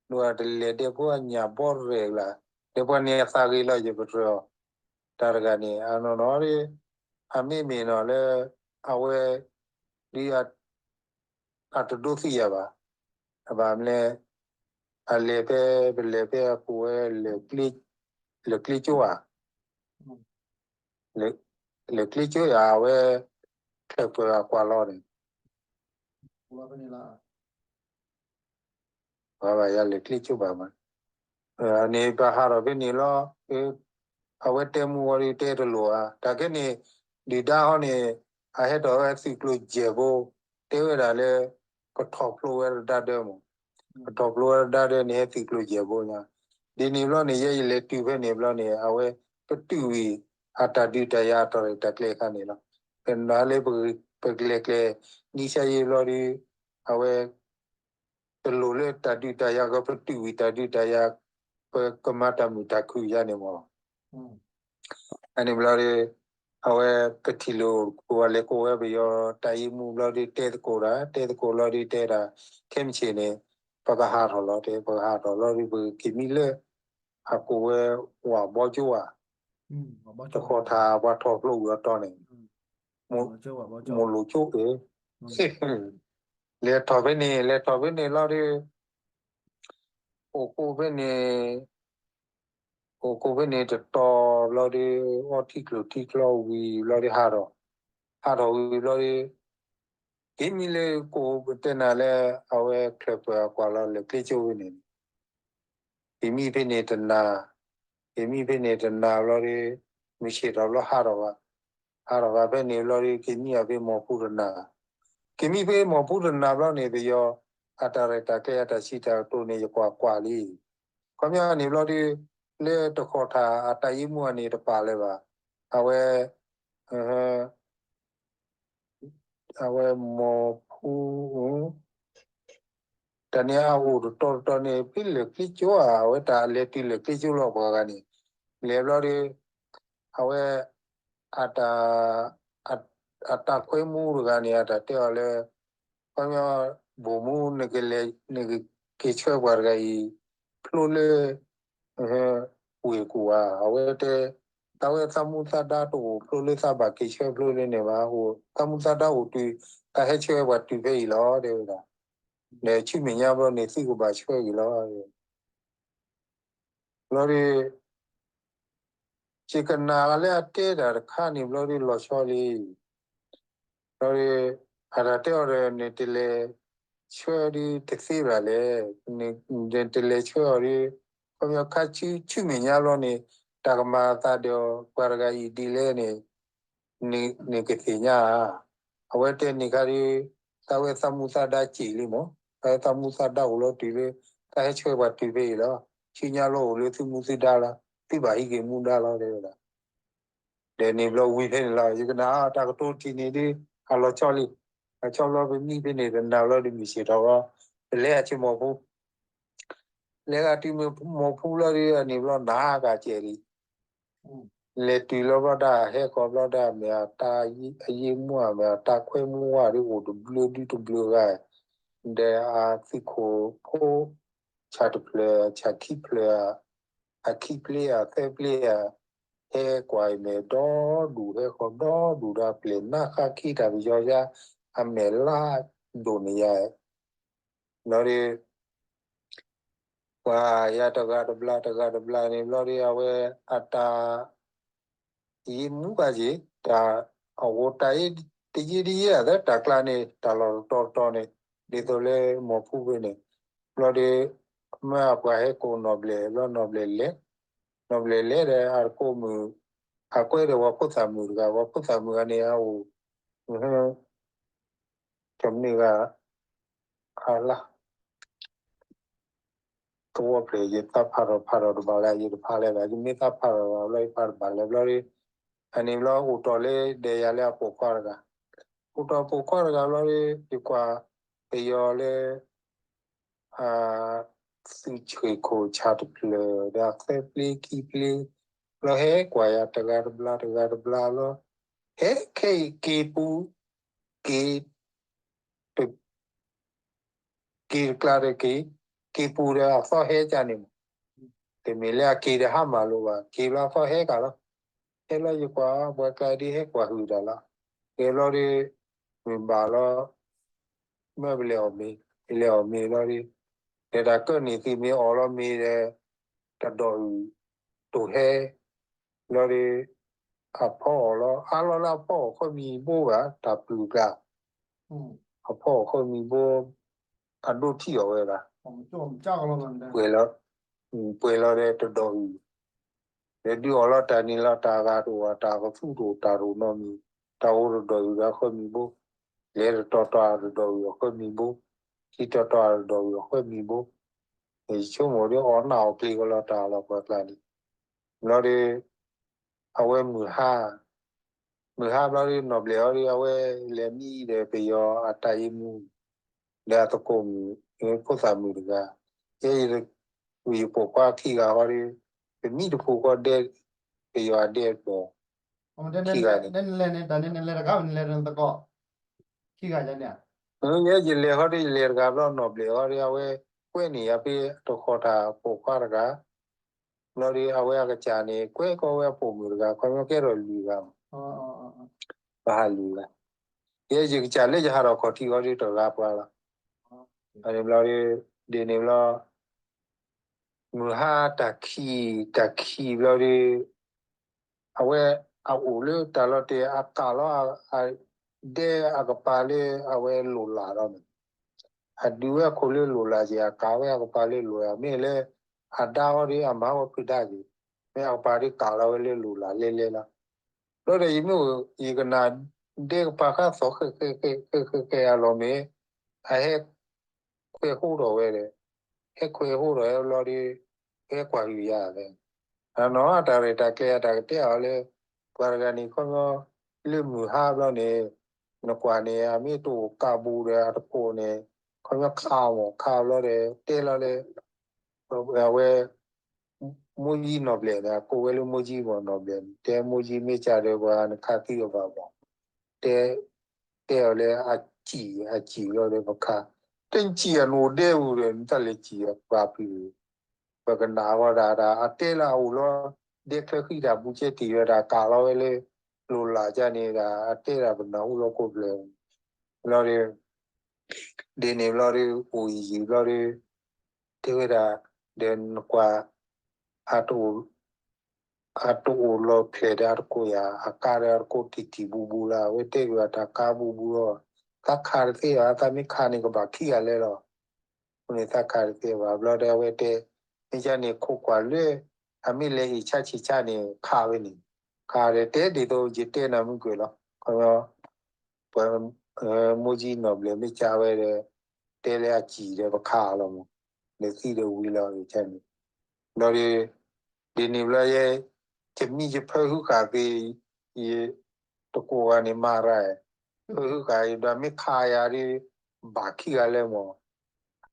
ဒိၣ်တၢ်တလဲၤဒဲးဖိအညၣ်ဘီရဲၣ်လၢ် ဒီးပှၤန့ၣ်အသးဂ့ၤလီၤယပတြၢၤအီၤ တၢ်တဂၤန့ၣ် အနီၢ်နီၢ်ဒီး အမ့မ့ၢ်နီၢ်လၢ အဝဲ ဒ် အတဒိးသံယၤဘၣ်. အဘၣ်မနုၤလဲၣ်, အလဲၤဖဲ ပလဲၤဖဲအပူၤဝဲ လၢာ်ကျ့ကၠိဧါ, လၢာ်ကျ့ကၠိဧါ အဝဲ ချၢၣ်ပၢၤအကွၢ်လီၤန့ၣ် ဘၣ်ယၤလၢာ်ကျ့ကၠိဘၣ်မး, န့ၣ်ပဟးထီၣ်ဖဲန့ၣ်လီၤ, အဝဲတဲမူဝဲဒၣ်တဲတလိၤဧါ, တၢ်ခဲန့ၣ် ဒုၣ်ဒါဟီန့ၣ် အဟဲထီၣ်ဝဲသုးကျိၤယဲၢ်ဘိ, တဲဝဲဒၣ်လၢ ကထီၣ်ဖျိဝဲတဒါဒၢမး, ကထီၣ်ဖျိဝဲတဒါဒၢန့ၣ် ဟဲသုးကျိၤယဲၢ်ဘိညါ, ဒ်န့ၣ်ဘျီန့ၣ် ယဲယလဲၤတုၤဖဲန့ၣ်ဘျီန့ၣ် အဝဲပတုာ်ဝံၤ အတၢ်ဒုးတၢ်ယၤအတၢ်ရဲၣ်တၢ်ကျဲၤအခါန့ၣ်လီၤ, ပနာ်လၢပကလဲၤကျဲၤ နံၣ်ဆါယံာ်ဘျီဒီး အဝဲ တလိၣ်လၢတၢ်ဒုးတၢ်ယၤ ကပတုာ်ဝံၤတၢ်ဒုးတၢ်ယၤ ပကမၤတၢ်မုာ်တၢ်ခုၣ်ယါန့ၣ်မး, အန့ၣ်ဘျီဒီး အဝဲပထံၣ်လိာ်တကိး အလဲၤကိးဝဲပယီၤတၢ်ယံာ်မူဘျီဒီး တဲသကိးတၢ် တဲသကိးဘျီဒီးတဲဒၣ် ခဲမုၢ်ဆ့ၣ်န့ၣ် ပကဟးထီၣ်လီၤတဲ ပကဟးထီၣ်လီၤဒီး ပက့ၤမံလၢ အကိးဝဲ ဝၣ်ဘီကၠိဧါ, တဃီၤထးပှၤထီၣ်ဖျိဝံၤအတီၢ်န့ၣ် မိၢ်လိာ်ကၠိအၢ, လဲၤထီၣ်ဖဲန့ၣ် လဲၤထီၣ်ဖဲန့ၣ်လီၤဒီး အိၣ်ကိးဖဲန့ၣ် အိၣ်ကိးဖဲန့ၣ်တတီၤဘျီဒီး အီထံကျိၤထံကျိၤဝံၤဘျီဒီးဟးထီၣ်, ဟးထီၣ်ဝံၤဘျီဒီး က့ၤမံလၢကိးတဲနၤလၢ အဝဲချၢၣ်ပၢၤအကွၢ်လီၤလၢာ်ကျ့ကၠိဖဲန့ၣ်န့ၣ် က့ၤမံဖဲန့ၣ်တနၤ, က့ၤမံဖဲန့ၣ်တနၤဘျီဒီး မုၢ်ဆ့ၣ်ထီၣ်ဘျီဟးထီၣ်ဘၣ်, ဟးထီၣ်ဘၣ်ဖဲန့ၣ်ဘျီဒီး က့ၤမံအီၤဖဲမီၢ်ဖူတနၤ, က့ၤမံဖဲမီၢ်ဖူတနၤဘျီန့ၣ် ပယီၤအတၢ်ရဲၣ်တၢ်ကျဲၤအတၢ်စံးတၢ်ကတိၤန့ၣ် ယကွၢ်ကွၢ်လံ, ခီပညီန့ၣ်ဘျီဒီး လၢတဃီၤထးအတၢ်ယံာ်မူအန့ၣ်တပာ်လၢၤဘၣ်, အဝဲ အဝဲမီၢ်ဖူ တၢ်န့ၣ်အအိၣ်တတီၤတတီၤန့ၣ် ဖဲလၢာ်ကျ့ကၠိဧါ, အဝဲတၢ်လဲၤတုၤလၢာ်ကျ့ကၠိလီၤပှၤဂၤန့ၣ်, လဲၤဘျီဒီး အဝဲ အတၢ် အ အတၢ်ခွဲမူတဂၤန့ၣ် အတၢ်တဲအီၤလၢ ခီပညီ ဘိၣ်မူ နကလဲၤ နကက့ၤဆှၢပှၤတဂၤအံၤ ဖျိလၢ ဝ့ၢ်ကူၣ်ဧါ, အဝဲတဲ တၢ်ဝဲသးမူသးဒါတအိၣ်ဖျိလၢသးဘၣ်က့ၤဆှၢဖျိလၢန့ၣ်ဘၣ်, အိၣ်သးမူသးဒါအိၣ်တုၤ တၢ်ဟဲဆှၢပှၤတုၤဖဲအံၤလီၤ တဲဝဲဒၣ်, ဒီးဆူမဲာ်ညါဘျီန့ၣ် သုကဘၣ်ဆှၢက့ၤလီၤ. ဘျီဒီး ယကနၣ်လၢအတဲတၢ်တခါန့ၣ်ဘျီဒီးလီၤဆီလံ. ဘျီဒီး အတၢ်တဲအီၤဒီး နတလဲၤဆှၢဒီးတသ့ဘၣ်လဲၣ်. နတလဲၤဆှၢအီၤဒီး ခီပညီခါဆူဆူမဲာ်ညါဘျီန့ၣ် တၢ်ကမၤအသးဒီးပှၤတဂၤအံၤဒ်လဲၣ်န့ၣ် နကသ့ၣ်ညါဧါ. အဝဲတဲန့ၣ်ခါဒီး တၢ်ဝဲသးမူသးဒါစ့ၢ်လံမး, တၢ်ဝဲသးမူသးဒါအိၣ်လီၤတုၤလၢ တၢ်ဟဲဆှၢပှၤတုၤဖဲအံၤလီၤ. ဆူညါလီၤအိၣ်လၢသုမူသုဒါလီၤ, သုဘၣ်ဟံးက့ၤမူဒါလီၤ တဲဝဲဒၣ်. ဒီးန့ၣ်ဘျီဝံၤဖဲန့ၣ်လီၤ. ယကနၣ်တၢ်ကတိၤထံၣ်န့ၣ်ဒီး အလီၤဆီလံ. အဆီဘျီပမံဖဲန့ၣ်တနၤဘျီဒီးမုၢ်ဆ့ၣ်ထီၣ်ဘျီ ပလဲၤအဆ့မီၢ်ဖူ လဲၤဂၤတုၤမုၢ်မီၢ်ဖူဘျီဒီး အန့ၣ်ဘျီနၤဂၤစဲးလံ. လဲၤတုၤလီၤဘျီဒၣ် ဟဲဃီၤဘျီဒၣ် မ့ၢ်အတၢ်အယံာ်မူ မ့ၢ်အတၢ်ခွဲမူဝဲဒီး အိၣ်တဘျုးဒုတဘျုးဂၤ ဒီးအသုးခိၣ်ဖိ ဆၣ်တဖျၢၣ် ဆၣ်ခံဖျၢၣ် အခံပျ့အသၢပျ့ဧါ ဟဲကွၢ်အံၤမ့ၢ်ဒီဒူၣ် ဟဲဃီၤဒီဒူၣ်ဒီး အပျဲၢ်နါဃါခံတၢ်ပယီၤယါ အမဲာ်လါဒိၣ်န့ၣ်ယါ ဘျီဒီး ပှၤယၤတဂၤတဘျါတဂၤတဘျါန့ၣ် ဘျီဒီး အဝဲအတၢ် ယံာ်မူဘၣ်က့ၤ တၢ်အဝဲတၢ်အံၤ တယံာ်တယံာ်အသး တၢ်ကျါန့ၣ် တၢ်လီၢ်တတီၤတတီၤန့ၣ် ဒ်သိးလၢမီၢ်ဖူဖဲန့ၣ် ဘျီဒီး မ့ၢ်အပှၤဟဲကိးနီၢ်ဘျဲၣ် ဘျီနီၢ်ဘျဲၣ်လဲၤ နီၢ်ဘျဲၣ်လဲၤဒီး အကိးမုၣ် အကွဲဒီးပှၤဖိသၣ်မုၣ်တဂၤ ပှၤဖိသၣ်မုၣ်ဂၤန့ၣ် အအိၣ် တမ့ၢ်ဂၤ အလါ သဝီဖျၢၣ် ယသးဖးထီၣ်ဖးထီၣ်တဘၣ်လၢ ယတဖးလၢၤဘၣ် ယမ့ၢ်သးဖးထီၣ်ဘၣ်ဘျီ ယဖးတဘၣ်လၢၤဘျီဒီး အန့ၣ်ဘျီအိၣ်တီၢ်လၢဒဲးယၤလၢအပိာ်ခွါတဂၤ အိၣ်တီၢ်ပိာ်ခွါတဂၤဘျီဒီး ယကွၢ်ပယီၤလၢ အ သုးဆှ့ၣ်ခိၣ်ဆၣ်တဖျၢၣ်ဒီးအသၢပျ့ခံပျ့ ဘျီဟဲကွၢ်ယၤတဂၤတဘျါတဂၤတဘျါဘျီ ဟဲခဲအံၤက့ၤပူၤ က့ၤ က့ၤတကျါဒီးက့ၤ က့ၤပူၤဒီးအသီဟဲကန့ၣ်မး တမ့ၢ်လၢအက့ၤဒီးဟါမၢ်လိာ်ဘၣ် က့ၤဘျီအသီဟဲကလီၤ ဟဲလီၤယကွၢ်ပှၤကျါဒ်ဟဲကွၢ်ဟုၣ်တၢ်လီၤ က့ၤဘျီဒီး မ့ၢ်ဘၣ်လီၤ မ့ၢ်ပလဲၤအီၣ်မ့ၤ ပလဲၤအီၣ်မ့ၤဘျီဒီး ဒီးတၢ်ကၢၢ်န့ၣ်သ့မ့ၢ်အီၣ်လီၤမ့ၤဒီး တဒီးအုၣ် တိၢ်ဟဲ ဘျီဒီး အဖီအီၣ်လီၤ အါလီၤလၢအဖီအီၣ်ဃီမံၤဘိဘၣ် တၢ်ပျုၢ်ကျါ အဖီအီၣ်ဃီမံၤဘိ အဒိထံၣ်အီၣ်ဝဲဒၣ် ပှဲၤလီၤ ပှဲၤလီၤဒီးတဒီးအုၣ် ဒီးဒုးအီၣ်လီၤတၢ်န့ၣ်လီၤ တၢ်ဂၤတအိၣ် တၢ်ကသူတအိၣ် တၢ်တအိၣ်နီတမံၤ တၢ်အိၣ်တဒီးအုၣ်ဒီးအဃီမံၤဘိ လဲၤတတီၤတီၤအတဒီးအုၣ်အဃီမံၤဘိ ထံတီၤတီၤအတဒီးအုၣ် အဃီမံၤဘိ ယဆိကမိၣ်ဒီးအီၣ်နၢ်အီၣ်ကျ့ၤကလီၤတၢ်လီၤပှၤကျါန့ၣ် ဘျီဒီး အဝဲမုၢ်ဟါ မုၢ်ဟါဘျီဒီးနီၢ်ဘျဲၣ်အီၤဒီး အဝဲလဲၤမံဒီးပယီၤအတၢ်အံၤမုၢ် ဒီးအသကိးမုၣ် ဖိသၣ်မုၣ်တဂၤ ယဲယ ယပိာ်ခွါခံဂၤဃီဒီး ပမံတဖိဃီဒဲ ပယီၤအဒဲတဘီ ခံဂၤန့ၣ် နလဲၤန့ၣ် တၢ်န့ၣ်နလဲၤတဂၤ နလဲၤဒီးနသကိး ခံဂၤန့ၣ် ယဲယလဲၤဃီဒီး ယလဲၤတဂၤဘျီနီၢ်ဘျဲၣ်ဃီဒီး အဝဲကွဲန့ၢ်ယၤဖဲတဃီၤတၢ်ပိာ်ခွါတဂၤ ဘျီဒီး အဝဲအကစၢ်န့ၣ် ကွဲကီဝဲအပိာ်မုၣ်တဂၤ ခီပညီကဲထီၣ်လွံၢ်ဂၤမး ပဟးလွံၢ်ဂၤ ယဲယကစၢ်လၢယဟးထီၣ်ခီၣ်ထံးဃီဒီးတဂၤပှၤလီၤ ဘျီဒီး ဒ်န့ၣ်ဘျီ မုၢ်ဟါတၢ်ခံး တၢ်ခံးဘျီဒီး အဝဲအအိၣ်လၢတၢ်လီၤတဲာ် အကးလီၤ ဒဲအကပၤလၢအဝဲလိၣ်လၢ်လီၤန့ၣ် အဒုးဝဲအခိၣ်လၢလိၣ်လၢ်က့ၤ အကးဝဲအကပၤလၢလိၣ်လၢ် မ့ၢ်လၢ အဒါဃီဒီးအမၤဝဲဖုဒါက့ၤ မ့ၢ်အကပၤဒီးကးလီၤဝဲလၢလိၣ်လၢ်လဲလဲလီၤ ဘျီဒီးယမ့ၢ်အိၣ် ယကနၣ် ဒဲကပၤဃါသီၣ်ဃဲဃဲဃဲဃဲဃဲအလီၢ်မ့ၢ် အဟဲ ခွဲးဟိထီၣ်ဝဲဒီး ဟဲခွဲးဟိထီၣ်ဝဲဘျီဒီး ဟဲကွၢ်ဟုၣ်ယၤလဲၣ် အနီၢ်တၢ်ရဲၣ်တၢ်ကျဲၤအတၢ်ကတဲအီၤလၢ ပှၤတဂၤန့ၣ် ခီပညီ လၢမုၢ်ဟါဘျီန့ၣ် နကွၢ်န့ၣ် အမ့ၢ်တအိၣ်ကးဘူးဒီးအတကိးန့ၣ် ခီပညီခးမး ခးဘျီဒီး တဲလီၤလၢ အဝဲ မိၢ်ယံနီၢ်ဘျဲၣ်န့ၣ် အကိးဝဲလၢမိၢ်ယံမးနီၢ်ဘျဲၣ်န့ၣ် တဲမိၢ်ယံမ့ၢ်ကၢ်ဒီးပှၤနခးသံအဘၣ်မး တဲ တဲအီၤလၢအစံၣ် အစံၣ်လီၤဒီးပခး တစံၣ်အနအိၣ်ဒဲပူၤဒီး နတၢ်လဲၤစံၣ်အပှၤပျုၢ် ပကနၣ်ဝဲဒၣ်ဒၣ် အတဲလၢအအိၣ်လီၤ ဒဲချၢဃံတၢ်ဘူးကဲတ့ၢ်ဝဲဒၣ် ကးလီၤဝဲလၢ လိၣ်လၢ်ကန့ၣ်ဒၣ် အတဲဒၣ်ပနၢ်ဟူလီၤကိးဖျၢၣ် ဘျီဒီး ဒ်န့ၣ်ဘျီဒီး အိၣ်ယံာ်ယံာ်ဘျီဒီး တဲဝဲဒၣ် ဒီးနကွၢ် အတအိၣ် အတအိၣ်လီၤဖျဲၣ်ဒီးအတကိးယၤ အကါဒီးအတကိးတံၢ်တံၢ်ဘူးဘူးလၢ အဝဲတဲက့ၤအတၢ်ကါဘူးဘူးလီၤ သးခးတသ့ဘၣ် သးမ့ၢ်ခးန့ၣ်ကဘၣ်ခံဂၤလဲၣ်လီၤ အဃိန့ၣ်သးခးတသ့ဘၣ် ဘျီဒီးအဝဲတဲ မ့ၢ်ကန့ၣ်ခိးကွၢ်လၢ အမ့ၢ်လဲၤအ့ၣ်ဆါဆံးဆါန့ၣ် ခးဝဲန့ၣ် ခးဒီးတဲဒ်သိးယတဲနၤမုၢ်ကွဲးလီၤ ခီ ပှၤ မိၢ်ယံနီၢ်ဘျဲၣ်မ့ၢ်ကၢ်ဝဲဒီး တဲလၢအစံၣ်ဒီးပခးအီၤလီၤမး ဒီးသံဒီးဝံၤလီၤ ဘျီဒီး ဒ်န့ၣ်ဘျီယဲ ယမံယဖၢဟုဃာ်သ့ ယ တကိးဂၤန့ၣ်မၤရၤ ဖၢဟုဃာ်အံၤဒီးမ့ၢ်ခးယၤဒီး ဘၣ်ခံဂၤလဲၣ်မး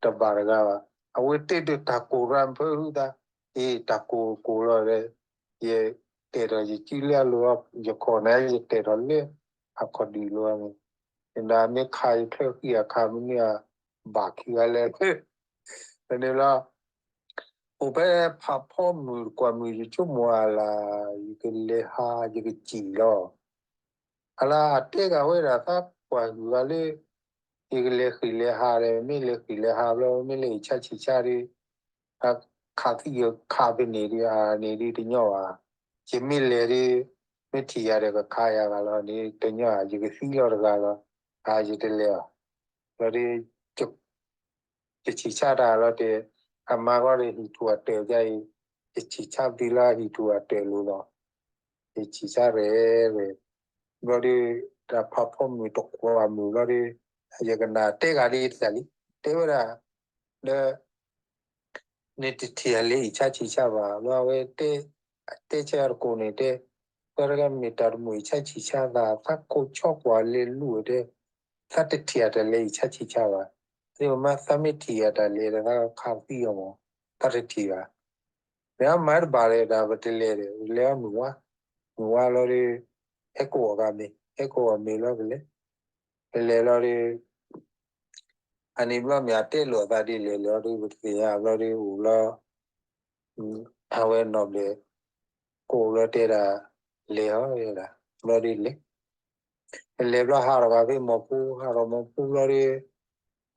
တဘၣ်တဂၤဘၣ် အဝဲတဲဒၣ်တၢ်ကိးရၤဖၢဟုသး အ့ တၢ်ကိးကိးလီၤဒီး ယတဲထီၣ်ယစုလၢအလိၤ ယခိၣ်န့ၣ် ယတဲထီၣ်လၢအခီၣ်ဒုးလိၤန့ၣ် ဒီးမ့ၢ်ခးယချၢဃံအခါမနုၤ ဘၣ်ခံဂၤလဲၣ် န့ၣ်လီၤ အိၣ်ဖဲဖးဖီမုၢ်ကွၢ်မုၢ် ယဆိကမိၣ်အလၢ် ယကလဲၤဟး ယကစံၣ်လီၤ အလၢအတဲဂၤဝဲဒၣ်သးကွၢ်ဟုၣ်ဂၤလၢ ယကလဲၤဃ့ၢ်လဲၤဟးဒီး မ့ၢ်လဲၤဃ့ၢ်လဲၤဟးဘျီ မ့ၢ်လဲၤအ့ၣ်ဆါဆံးဆါဒီး အခးသံခးဖဲန့ၣ်ဒီး အန့ၣ်ဒီးတညီဘၣ် ယမ့ၢ်လဲၤဒီး မ့ၢ်ထံၣ်ယၤဒီးကခးယၤဂၤလီၤန့ၣ် တညီဧါ ယကသံလီၤတဂၤလီၤ အယတလဲၤဘၣ် ဘျီဒီး ယဆံးဆါတၢ်လီၤတဲာ် အမါဂီၢ်ဒီးဟံၣ်ထူၣ်အတၢၢ်ဒ်အံၤ ယဆံးဆါသုလၢဟံၣ်ထူၣ်အတၢၢ်လိၤလီၤ ယဆံးဆါရဲၣ်ရဲၣ် ဘျီဒီး တၢ်ဖးဖီမုၢ်တကွၢ်မုၢ်ဘျီဒီး ယကနၣ်တဲဂၤဒ်တၢ်လံ တဲဝဲဒၣ် ဒီး နတထံၣ်အလဲၤအ့ၣ်ဆါဆံးဆါဘၣ် ဘျီအဝဲတဲ အတဲဆၢအတကိးန့ၣ်တဲ ပှၤတဂၤမ့ၢ်တၢ်တမုာ်အ့ၣ်ဆါဆံးဆါသး သးကိးဆီကွၢ်လဲၤလူၤဝဲတဲ သးတထံၣ်အတၢ်လဲၤအ့ၣ်ဆါဆံးဆါဘၣ် သ့ၣ်မါသးမ့ၢ်ထံၣ်အတၢ်လဲၤဒီး သးခးသံအီၤမး သးတထံၣ်ဘၣ် ဒီးအမၤတဘၣ်ဒီး တၢ်ပတလဲၤဒီး လဲၤအီၤမုၢ်ဝါ မုၢ်ဝါလီၤဒီး ဟဲကိးအီၤဂၤမ့ၢ် ဟဲကိးအီၤမ့ၢ်လီၤပလဲၤ ပလဲၤလီၤဒီး အန့ၣ်ဘျီမ့ၢ်အတဲလိာ်အသးဒ်လဲၣ်လီၤဒီး ပတသ့ၣ်ညါဘျီဒီးအိၣ်လီၤ အဝဲနီၢ်ဘျဲၣ် ကိးဘျီတဲဒၣ် လဲၤဟီဒၣ် ဘျီဒီးလဲၤ လဲၤဘျီဟးထီၣ်ဘၣ်ဖဲမီၢ်ဖိ ဟးထီၣ်မီၢ်ဖိဘျီဒီး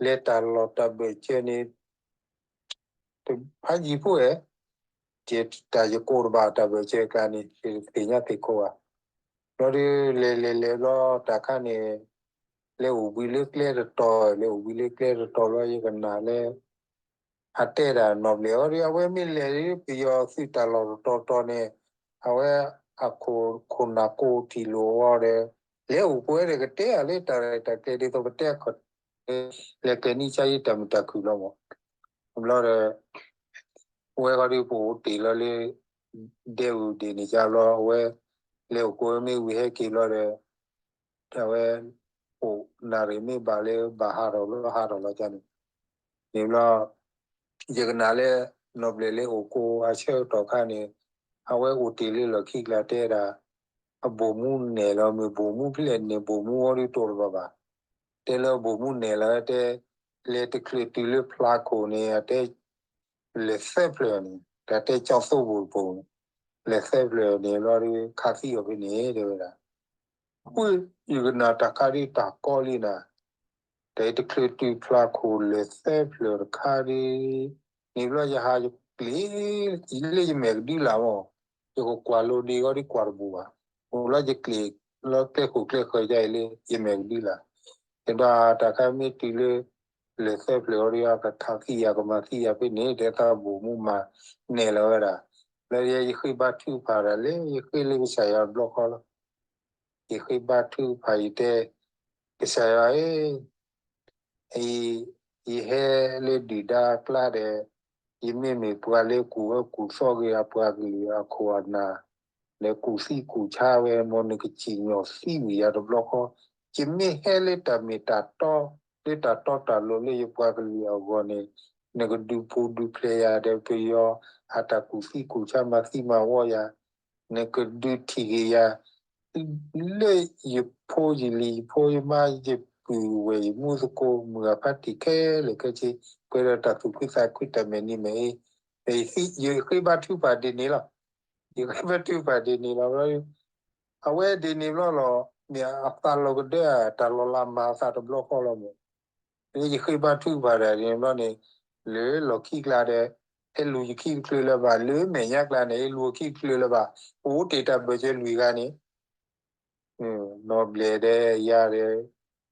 လဲၤတၢ်လီၢ်တၢ်ဘၢၣ်စၢၤန့ၣ် ဖးယံၤဖိဝဲ, ယတၢ်ယကိးတဘၣ်တၢ်ဘၢၣ်စၢၤကျါန့ၣ် ယတသ့ၣ်ညါသ့ၣ်ခိၣ်ဘၣ်. ဘျီဒီး လဲၤလဲၤလဲၤဘျီတၢ်ခါန့ၣ် လဲၤအိၣ်ဘှံးလၢကျဲတတီၤ, လဲၤအိၣ်ဘှံးလၢကျဲတတီၤဘျီ ယကနၣ်လၢ အတဲဒၣ်နီၢ်ဘျဲၣ်အီၤဒီး အဝဲမ့ၢ်လဲၤလၢပယီၤသုးတၢ်လီၢ်တတီၤတီၤန့ၣ် အဝဲအခိၣ်နၢ်ကိးထံၣ်လိာ်အီၤဒီး လဲၤအိၣ်ပှဲၤဒီးကတဲအီၤလၢတၢ်ရဲၣ်တၢ်ကျဲၤဒ်သိးပတဲအခီၣ် လဲၤကျဲၤနံၣ်ဆါယတၢ်မုာ်တၢ်ခုၣ်လီၤမး. ဘျီဒီး အဝဲဃီဒီးပအိၣ်တ့ၢ်လီၤလၢ ဒဲအူဒ့ၣ်န့ၣ်ကဘျီ အဝဲ လဲၤအိၣ်ကိးဝဲမ့ၢ်ဝံၤဟဲက့ၤဘျီဒီး အဝဲ အိၣ်နၣ်ရံၣ်မ့ၢ်ဘၣ်လၢဘၣ်ဟးထီၣ်လီၤဟးထီၣ်လီၤကန့ၣ် န့ၣ်ဘျီ ယကနၣ်လၢ နီၢ်ဘျဲၣ်လၢအိၣ်ကိးအဆၢကတီၢ်ခါန့ၣ် အဝဲအိၣ်တ့ၢ်လၢလီၢ်ခံကျါတဲဒၣ် အဘိၣ်မူနဲၣ်လီၤ မ့ၢ်ဘိၣ်မူဖဲလဲၣ်န့ၣ် ဘိၣ်မူအီၤဒုးတိၢ်တဘၣ်ဘၣ်. တဲလၢအဘိၣ်မူနဲၣ်လီၤတဲ လဲၤတချုးတုၤလၢဖျါခိၣ်န့ၣ် အတဲ လဲၤသၢဖျၢၣ်န့ၣ် တၢ်တဲကၠီသိဘိၣ်တဘိၣ်န့ၣ် လဲၤသၢဖျၢၣ်န့ၣ်ဘျီဒီး ခးသံအီၤဖဲန့ၣ် တဲဝဲဒၣ် ဃုယကနၣ်တၢ်ခါဒ်တၢ်ကီလံနၤ, တၢ်အံၤတချုးတုၤဖျါခိၣ်လဲၤသၢဖျၢၣ်တခါဒီး န့ၣ်ဘျီယဟးယကျ့ၤ လၢယမဲာ်ကဒုလာ်မး, ယကကွၢ်လိဒ့ဂီၤဒ်ကွၢ်တဘိၣ်ဘၣ်, အိၣ်လီၤယကျ့ၤလီၤကျဲခိၣ်ကျဲဃၢၤယါအံၤလၢယမဲာ်ကဒုလာ်, ယဒွးတၢ်ခါမ့ၢ်တုၤလၢ လဲၤသၢဖျၢၣ်အီၤဒီး ကခးသံယၤကမၤသံယၤဖဲန့ၣ် တဲသးဘိၣ်မူမၤနဲၣ်လီၤဝဲဒၣ်, လၢယဃ့ဘါထုကဖၣ်ဒၣ်လဲာ် ယဃ့လၢကစၢ်ယွၤတဘျီဃီလီၤ. ယဃ့ဘါထုကဖၣ်ယတဲ, ကစၢ်ယွၤဧၢ, အံၤ, ယဟဲလၢဒုၣ်ဒါအကျါဒီး, ယမ့မ့ၢ်ပှၤလၢကူၣ်အၢကူၣ်သီဂ့ၤ အပှၤကလုာ်အခိၣ်အနၢ်, ဒီးကူၣ်သံကူၣ်ဆါဝဲ မ်နကစံၣ်ညီၣ်သံဝံၤယၤတဘျီဃီ, ယမ့ၢ်ဟဲလၢတၢ်မ့ၢ်တၢ်တီ, လၢတၢ်တီတၢ်လိၤလၢယပှၤကလုာ်အဂီၢ်န့ၣ်, နကဒုးပူၤဒုးဖျဲးယၤဒီးပယီၤအတၢ်ကူၣ်သံကူၣ်ဆါမၤသံမၤဝီယၤ, နကဒုးထံၣ်က့ၤယၤ လၢယဖိယလံၤ ယဖိယမါ ယပုၢ်ယဝဲၢ် ယမူသကိး မုၢ်ဂၤဖါတံၢ်ခဲလၢာ်ခဲဆ့ ပှဲၤဒီးတၢ်သူၣ်ခုသးခုတၢ်မဲာ်နံၤမဲာ်အ့, ယဃ့ဘါထုကဖၣ်ဒ်န့ၣ်လီၤ. ယဃ့ဘါထုကဖၣ်ဒ်န့ၣ်လီၤဘျီ, အဝဲဒ်န့ၣ်ဘျီလီၤ မ့ၢ်အသးလီၤကဒၢ တၢ်လီၤလးမၤအသးတဘျီဃီလီၤမး. လၢယဃ့ဘါထုကဖၣ်ဒၣ်န့ၣ်ဘျီန့ၣ်, လၢလီၢ်ခံကျါဒီး ဟဲလူၤယခံတချုးလၢၤဘၣ်, လၢမဲာ်ညါကျါန့ၣ် ဟဲလူၤအခံတချုးလၢၤဘၣ်, ပအိၣ်တ့ၢ်တၢ်ဘၢၣ်စၢၤလွံၢ်ဂၤန့ၣ် နီၢ်ဘျဲၣ်ဒီးယၤဒီး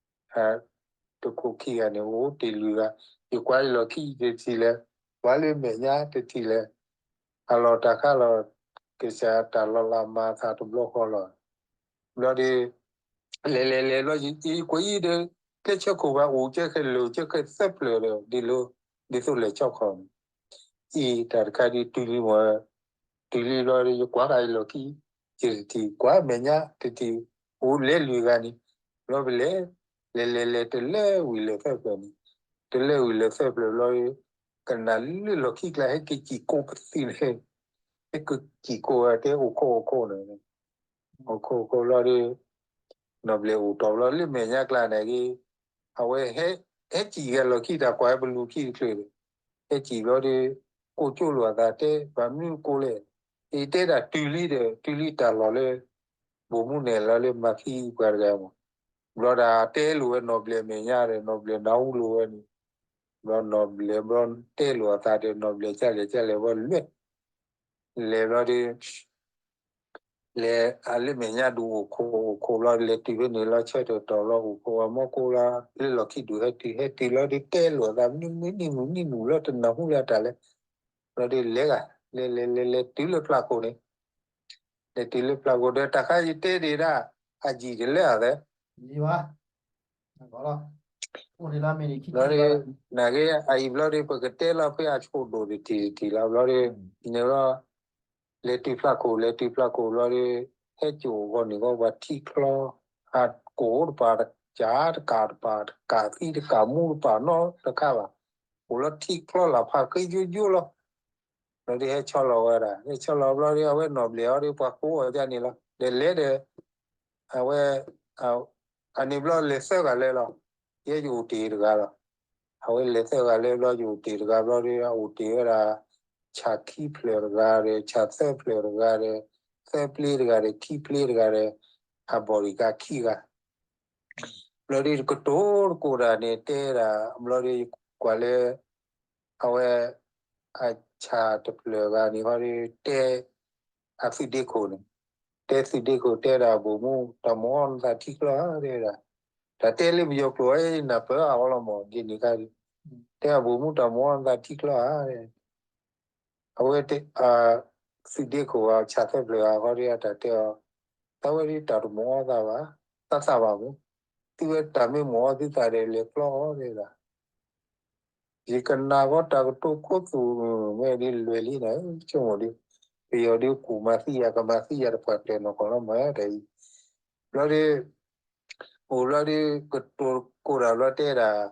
တခိၣ်ခံဂၤန့ၣ် အိၣ်တ့ၢ်လွံၢ်ဂၤ, ယကွၢ်ယလီၢ်ခံတထံၣ်လၢၤ, ကွၢ်လၢမဲာ်ညါတထံၣ်လၢၤ, အလီၢ်တၢ်ခါလီၤ, ကစၢ်တၢ်လီၤလးမၤအသးတဘျီဃီလီၤ. ဘျီဒီး လဲၤလဲၤလဲၤဘျီ ယကွၢ်အံၤဒီး ကျဲဆၢခိၣ်ဘၣ်အိၣ်ကဲခဲလၢာ် ကဲခဲသၢဖျၢၣ်ဒီး ဒ်လၢ ဒ်သိးလဲၤဆီခီန့ၣ် အံၤတၢ်တခါဒ်တုၤလံမး, တုၤလံဘျီဒီး ယကွၢ်ဃာ်ယလီၢ်ခံ, ယတထံၣ် ကွၢ်မဲာ်ညါတထံၣ်, အိၣ်လဲၤလွံၢ်ဂၤန့ၣ်, ဘျီပလဲၤ, လဲၤလဲၤလဲၤတလၢဝံၤလဲၤသၢဖျၢၣ်န့ၣ်, တလၢဝံၤလဲၤသၢဖျၢၣ်ဘျီဒီး ကနၣ်လၢလီၢ်ခံကျါ ဟဲက့ၤစံၣ်ကိးပသံၣ်န့ၣ်, ဟဲက့ၤစံၣ်ကိးဝဲတဲ အိၣ်ခိးအိၣ်ခိးန့ၣ်, အိၣ်ခိးအိၣ်ခိးဘျီဒီး နီၢ်ဘျဲၣ်အိၣ်တီၢ်ဘျီလၢမဲာ်ညါကျါန့ၣ်က့ၤ, အဝဲ ဟဲစံၣ်ဂဲၤလီၢ်ခံတၢ်ကွၢ်ဟဲပလူၤခံတချုးဒီး, ဟဲစံၣ်ဘျီဒီး ကိးကၠိလိာ်အသးတဲ ဘၣ်မနုၤကိးလဲၣ်, အံၤတဲဒၣ်တုၤလံဒီး တုၤလံတၢ်လီၢ်လၢ ဘိၣ်မူနဲၣ်လီၤလၢမၤသံပှၤတဂၤမး, ဘျီဒီးတဲလိာ်ဝဲနီၢ်ဘျဲၣ်မဲာ်ညါဒီး နီၢ်ဘျဲၣ်နၢ်ဟူလိာ်ဝဲန့ၣ်, ဘျီနီၢ်ဘျဲၣ်ဘျီတဲလိာ်အသးဒီး နီၢ်ဘျဲၣ်ကလဲၣ်ကလဲၣ်ဘျီလဲၤ, လဲၤဘျီဒီး လဲၤအလၢမဲာ်ညါဒုးအိၣ်ခိးအိၣ်ခိးဘျီ လဲၤတုၤဖဲန့ၣ်လီၤ ဆၢထၢၣ်တီၤလီၤ အိၣ်ခိးအမီၢ်ကိးလီၤ လၢလီၢ်ခံဒုးဟဲတုၤ ဟဲတုၤလီၤဒီးတဲလိာ်အသး မနုၤမနုၤနံၣ်မုၢ်နံၣ်မုၢ်လီၤ တနၢ်ဟူလၢတၢ်လဲၣ်, ဘျီဒီးလဲၤဂၤ လဲၤလဲၤလဲၤလဲၤတုၤလၢဖျးခိၣ်န့ၣ်, လဲၤတုၤလၢဖျးခိၣ်ဒီး တၢ်ခါယတဲဒံးဒၣ် အယံာ်တလၢအသး ဘျီဒီး နာ်က့ အအံၤဘျီဒီး ပကတဲလီၤဖဲအဆိကတၢၢ်တထံၣ်တထံၣ်လီၤ ဘျီဒီး န့ၣ်လီၤ လဲၤတုၤဖျးခိၣ် လဲၤတုၤဖျးခိၣ်ဘျီဒီး ဟဲစိာ်ဂီၤန့ၣ်ဂီၢ် ပှၤထံချီ ဟးကိးတပၤ ကးတကးတပၤ တကးသံတကးမူတပၤနီတခါဘၣ်, အိၣ်လီၤထံချီလၢဖးဃ့ယိယိလီၤ. ဘျီဒီးဟဲဆီလီၤဝဲဒၣ် ဟဲဆီလီၤဘျီဒီး အဝဲနီၢ်ဘျဲၣ်အီၤဒီး ပှၤကိးအီၤဒ်န့ၣ်လီၤ လဲၤလဲၤဒီး အဝဲ အန့ၣ်ဘျီလဲၤသၢဂၤလဲၤလီၤ. ယဲယအိၣ်တ့ၢ်တဂၤလီၤ. အဝဲလဲၤသၢဂၤလဲၤဘျီ ယအိၣ်တ့ၢ်တဂၤဘျီဒီး အအိၣ်တ့ၢ်ဝဲဒၣ် ဆၣ်ခံဖျၢၣ်တဂၤဒီး ဆၣ်သၢဖျၢၣ်တဂၤဒီး သၢပျ့တဂၤဒီး ခံပျ့တဂၤဒီး အဘီၣ်ဒံးကခံဂၤ ဘျီဒီး ကတိၤတကိးတၢ်န့ၣ် တဲဒၣ် ဘျီဒီး ယကွၢ်လၢ အဝဲ အဆၣ်တဖျၢၣ်ဂၤန့ၣ်ဟီဒီး တဲ အသုးဒ့ခိၣ်န့ၣ်, တဲသုးဒ့ခိၣ်တဲဒၣ် ဗိုလ်မှူး တၢ်မိၣ်အီၣ်နသးထံကျီဧါ တဲဒၣ်, တၢ်တဲလၢပယီၤကျိာ်ဝဲနၢ်ပၢၢ်အါအီၤလီၤမး ဒ်န့ၣ်ခါဒီး, တဲအ ဗိုလ်မှူး တၢ်မိၣ်အီၣ်နသးထံကျီဧါ အဝဲ သုးဒ့ခိၣ်အဆၣ်သၢဖျၢၣ်ဂၤဃီဒီး အတၢ်တဲအီၤ, သးဝဲဒၣ်တၢ်တမိၣ်အီၣ်သးဘၣ်, သးသးဘၣ်မး, သုဝဲတၢ်မ့ၢ်မိၣ်အီၣ်သုသးဒီး လဲၤကျီအီၤတဲဒၣ် ယကနၣ်ဃီတၢ်ကတိၤခိၣ်သူၣ် မ့ၢ်ဒ်လဲၣ်လံန့ၣ် ဆိကမိၣ်ဒ်, ပယီၤဒ်ကူၣ်မၤသံယၤ ကမၤသံယၤတပှၢ်ကျဲၤနီၢ်ကီၢ်လီၤမးတၢ်အံၤ, ဘျီဒီး အိၣ်ဘျီဒီး ကတိၤကိးတၢ်ဘျီတဲဒၣ်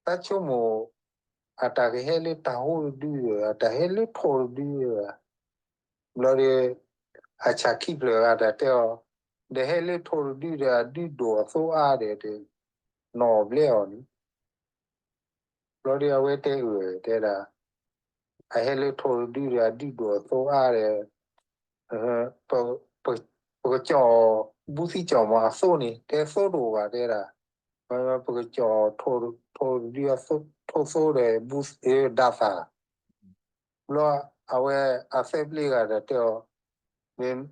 တၢ်ဆိကမိၣ် အတၢ်ကဟဲလၢတၢ်ဟိတဒု, အတၢ်ဟဲလၢထိၣ်တဒု, ဘျီဒီး အဆၣ်ခံဖျၢၣ်ဂၤတၢ်တဲအီၤ, ဒီးဟဲလၢထိၣ်တဒုဒီး အဒုဒိၣ်အသိအါဒီး နီၢ်ဘျဲအီၤန့ၣ် ဘျီဒီးအဝဲတဲအၢၣ် တဲဒၣ်, အဟဲလၢထိၣ်တဒုဒီး အဒုဒိၣ်အသိအါဒီး ပကကၠီၣ် ဘူသံကၠီၣ်မးအသိန့ၣ် တဲသိတအိၣ်ဘၣ်တဲဒၣ်, ပကကၠီၣ်ထိၣ်တဒု ထိၣ်သိဒီး ဒၣ်သၣ်, ဘျီအဝဲအသၢပျ့ဂၤဒီးတဲအီၤ,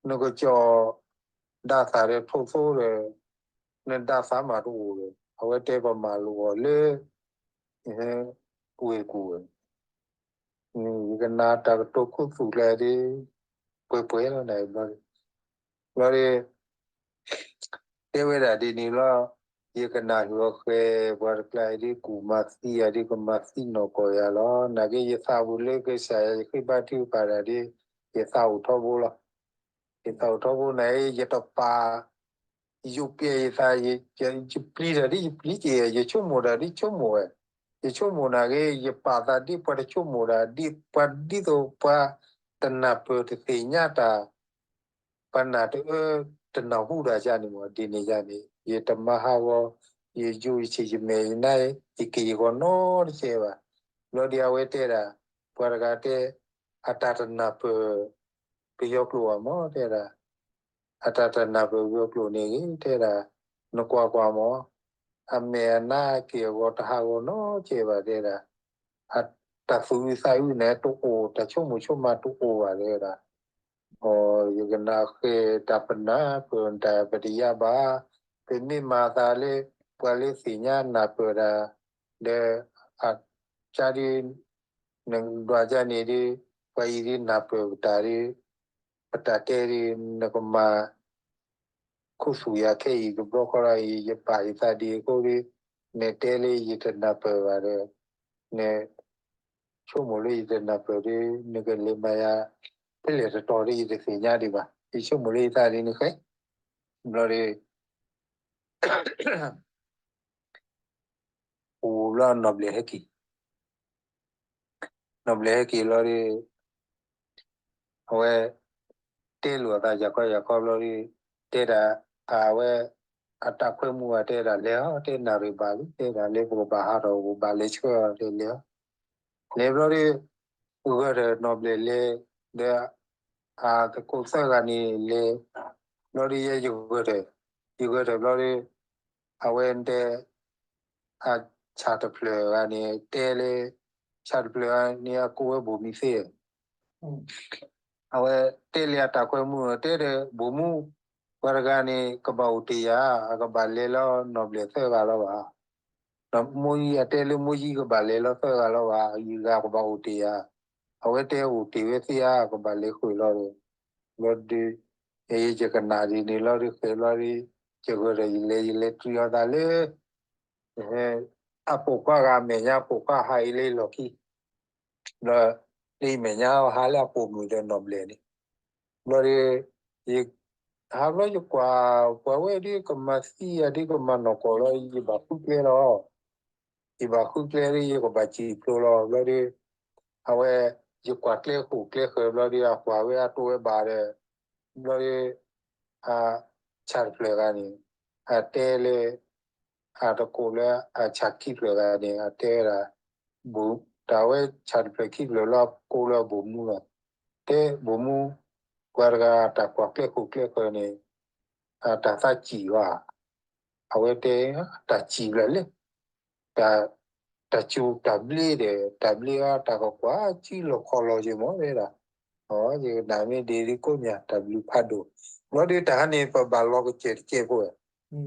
နကကၠီၣ်ဒၣ်သၣ်ဒီးထိၣ်သိဒီး နဒၣ်သၣ်မးတအိၣ်ဒီး အဝဲတဲပမၤလိာ်အီၤလၢ ဝ့ၢ်ကူၣ်ဝဲ, ယကနၣ်တၢ်ကတိၤခိၣ်သူၣ်ကျါဒ် ပှဲၤပှဲၤလီၤနၤဘျီဒီး ဘျီဒီး တဲဝဲဒၣ်ဒ်န့ၣ်လီၤ, ယကနၣ်ဟ့ၣ်အီၤဃဲၤ ပှၤတကျါအံၤဒ်ကူၣ်မၤသံယၤဒ်ကမၤသံနီၢ်ကီၢ်ယၤလီၤ, နာ်က့ယသးအိၣ်လၢကစၢ်ယွၤ ယဃ့ဘါထုကဖၣ်တၢ်ဒ် ယသးအိၣ်ထီဘိလီၤ, ယသးအိၣ်ထီဘိန့ၣ် ယတပာ် ယိာ်ပျဲယသး, ယပျံၤတၢ်ဒ်ယပျံၤက့ၤ, ယဆိကမိၣ်တၢ်ဒ်ဆိကမိၣ်ဝဲ, ယဆိကမိၣ်နာ်က့ ယပာ်သးဒ်ပှၤတဆိကမိၣ်တၢ်, ဒ်ပှၤဒ်သိးပှၤတနၢ်ပၢၢ်တသ့ၣ်ညါတၢ်, ပှၤနၢ်တအၢတနၢ်ဟူတၢ်ယါန့ၣ်မး, ဒ်န့ၣ်ယါန့ၣ် ယတမၤဟးဂီၤ, ယယိာ်ယဆံးယမဲာ်ယနါ, ယက့ၢ်ယဂီၤနီတကဲဘၣ်, ဘျီဒ်အဝဲတဲဒၣ်, ပှၤတဂၤတဲ အတၢ်တနၢ်ပၢၢ် ပယီၤကျိာ်ဘၣ်မး တဲဒၣ်, အတၢ်တနၢ်ပၢၢ်ပယီၤကျိာ်န့ၣ်ဂ့ၤ တဲဒၣ်, နကွၢ်ကွၢ်မး, အမဲာ်အနါက့ၢ်အဂီၤတဟးဂီၤနီတကဲဘၣ်တဲဒၣ်, တၢ်သူၣ်အုးသးအုးန့ၣ်တအိၣ်, တၢ်ဆိကမိၣ်ဆိကမးတအိၣ်ဘၣ်တဲဒၣ်, ယကနၣ်ဃဲၤတၢ်ပနၢ်ပၢၢ်တၢ်ပတယါဘၣ်, ပမ့ၢ်မၤသးလၢ ပှၤလၢသ့ၣ်ညါနၢ်ပၢၢ်တၢ်, ဒီး အကါဒ် နဒွးကါန့ၣ်ဒီး ပှၤအံၤဒ်နၢ်ပၢၢ်ပတၢ်ဒီး ပတၢ်တဲဒီး နကမၤ ခိၣ်သူၣ်ယၤခဲအံၤ ကဘျီဃီလီၤအံၤ ယပာ်ယသးဒ်အဃိဒီး နတဲလၢယတနၢ်ပၢၢ်ဘၣ်ဒီး နဆိကမိၣ်လၢယတနၢ်ပၢၢ်ဒီး နကလဲၤမၤယၤ ဖဲလဲၣ်တတီၤဒီး ယတသ့ၣ်ညါဒံးဘၣ်. ယဆိကမိၣ်လၢယသးဒ်န့ၣ်ဃဲ ဘျီဒီး အိၣ်ဘျီနီၢ်ဘျဲၣ်ဟဲက့ၤ, နီၢ်ဘျဲၣ်ဟဲက့ၤဘျီဒီး အဝဲ တဲလိာ်အသးယၤခီယၤခီဘျီဒီး တဲဒၣ် အဝဲ အတၢ်ခွဲမူအတဲဒၣ်လဲၤအီၤ တဲနၣ်ရံၣ်ဘၣ်လံ တဲဒၣ်လၢပကဘၣ်ဟးထီၣ် ပကဘၣ်လဲၤဆှၢအီၤတဲလဲၤအီၤ လဲၤဘျီဒီး ဂၢၢ်ထၢၣ်နီၢ်ဘျဲၣ်လဲၤ ဒီး အသကိးသၢဂၤန့ၣ်လဲၤ ဘျီဒီးယဲယဂၢၢ်ထၢၣ် ယဂၢၢ်ထၢၣ်ဘျီဒီး အဝဲတဲ အဆၣ်တဖျၢၣ်ဂၤန့ၣ် တဲလၢ ဆၣ်တဖျၢၣ်ဂၤန့ၣ် အကိးဝဲဘိၣ်မံၤသ့ အဝဲတဲလၢအတၢ်ခွဲမူ တဲဒီး ဘိၣ်မူ ပှၤတဂၤန့ၣ် ကဘၣ်အိၣ်တ့ၢ်ယၤ အကဘၣ်လဲၤလီၤနီၢ်ဘျဲၣ်သၢဂၤလီၤဘၣ်. မိၢ်ယံၤအတဲလၢမိၢ်ယံၤ ကဘၣ်လဲၤလီၤသၢဂၤလီၤဘၣ် ယဂၤကဘၣ်အိၣ်တ့ၢ်ယၤ. အဝဲတဲအိၣ်တ့ၢ်ဝဲသ့ဧါ ကဘၣ်လဲၤဃုာ်လီၤဒီး ဘျီဒီး ယကနၣ်ဒ်န့ၣ်လီၤဒီး ဃဲၤဘျီဒီး ယဂၢၢ်ဒီးယလဲၤ ယလဲၤတြံၤအီၤသးလၢ အပိာ်ခွါဂၤအမဲာ်ညါ ပိာ်ခွါဟးအံၤလၢလီၢ်ခံ ဘျီ လၢယမဲာ်ညါဟးလၢအပိာ်မုၣ်ဒီးနီၢ်ဘျဲၣ်န့ၣ် ဘျီဒီး ယ ဟးဘျီယကွၢ် ပှၤဝဲဒ်ကမၤသံယၤဒ်ကမၤနီၢ်ကီၢ်လီၤ ယဘၣ်ဃုကျဲလီၤ. ယဘၣ်ဃုကျဲဒီး ယကဘၣ်စံၣ်ဖျိလီၤ ဘျီဒီး အဝဲ ယကွၢ်ကျဲဃိာ်ကျဲဃၢၤဘျီဒီး အကွၢ်ဝဲအတိၢ်ဝဲဘၣ်ဒီး ဘျီဒီး အ ဆၣ်တဖျၢၣ်ဂၤန့ၣ် အတဲလၢ အတကိးလၢအဆၣ်ခံဖျၢၣ်ဂၤန့ၣ် အတဲဝဲဒၣ် တၢ်ဝဲဆၣ်တဖျၢၣ်ခံဖျၢၣ်လၢအကိးလၢအဘိၣ်မူလီၤ. တဲဘိၣ်မူ ပှၤတဂၤတၢ်ကွၢ်ကျဲဃိာ်ကျဲဃၢၤန့ၣ် အတၢ်သးစံၣ်ဘၣ်. အဝဲတဲ တၢ်စံၣ်ဘၣ်လဲၣ် တၢ် တၢ်စူၤတၢ်ဘျ့ဒီး တၢ်ဘျ့အီၤ တၢ်ကကွၢ်စုလီၢ်ခီၣ်လီၢ်ယံၤမးဝဲဒၣ်, အယကနၣ်မ့ၢ်ဒ်ကိးညါ တၢ်ဘျုးဖးဒိၣ်, ဘျီဒုးတၢ်ဟါန့ၣ် ပဘၣ်လီၤကစၢၢ်တစဲးဖိဝဲ,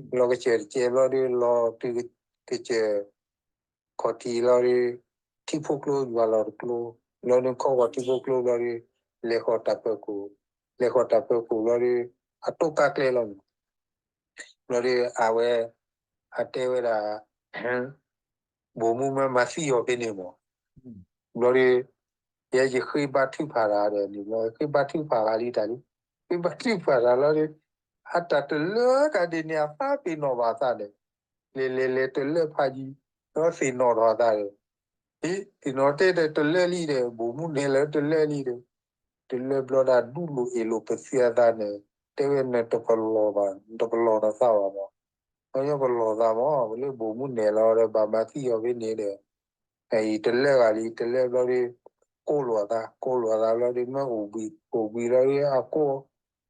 လီၤကစၢၢ်တစဲးဘျီဒုး လီၤတုၤကစၢၢ် ခီၣ်ထံးလီၤဒီး ထံဖိကျိယွၤလီၤတကျိ, လီၤဒုးခီဂီၤထံဖိကျိဘျီဒီး လဲၤဃီၤတၢ်ပၢၤခိၣ်, လဲၤဃီၤတၢ်ပၢၤခိၣ်ဘျီဒီး အတိၢ်ကါကျဲလီၤမး, ဘျီဒီးအဝဲ အတဲဝဲဒၣ် ဘိၣ်မူမ့ၢ်မၤသံအီၤဖဲန့ၣ်မး, ဘျီဒီး ယဲယဃ့ဘါထုကဖၣ်တၢ်ဒီးန့ၣ်ဘျီ ဃ့ဘါထုကဖၣ်ဂၤလံတၢ်လံ, ဃ့ဘါထုကဖၣ်တၢ်လီၤဒီး အတၢ်တလၢကဒ်န့ၣ် အသးပ့ၤနီၣ်ဘၣ်အသးဒီး လဲၤလဲၤလဲၤတလၢဖးယံၤ, ဒီးသ့ၣ်နီၣ်ထီၣ်အသးဒီး ဟ့ၣ် သ့ၣ်နီၣ်တဲဒီးတလၢလံဒီး ဘိၣ်မူနဲၣ်လီၤတလၢလံဒီး တလၢဘျီဒၣ်ဒူၣ်လိာ်အ့ၣ်လိာ်ပသံအသးန့ၣ် တဲဝဲနတပလီၢ်ဘၣ် နတပလီၢ်နသးဘၣ်မး, ပညီပလီၢ်သးမး လၢဘိၣ်မူနဲၣ်လီၤဒီးဘၣ်မၤသံအီၤဖဲန့ၣ်ဒီး အံၤတလၢဂၤလံ တလၢဘျီဒီး ကိးလိာ်အသး ကိးလိာ်အသးဘျီဒီး မ့ၢ်အိၣ်ဘှံး အိၣ်ဘှံးလီၤဒီး အကိး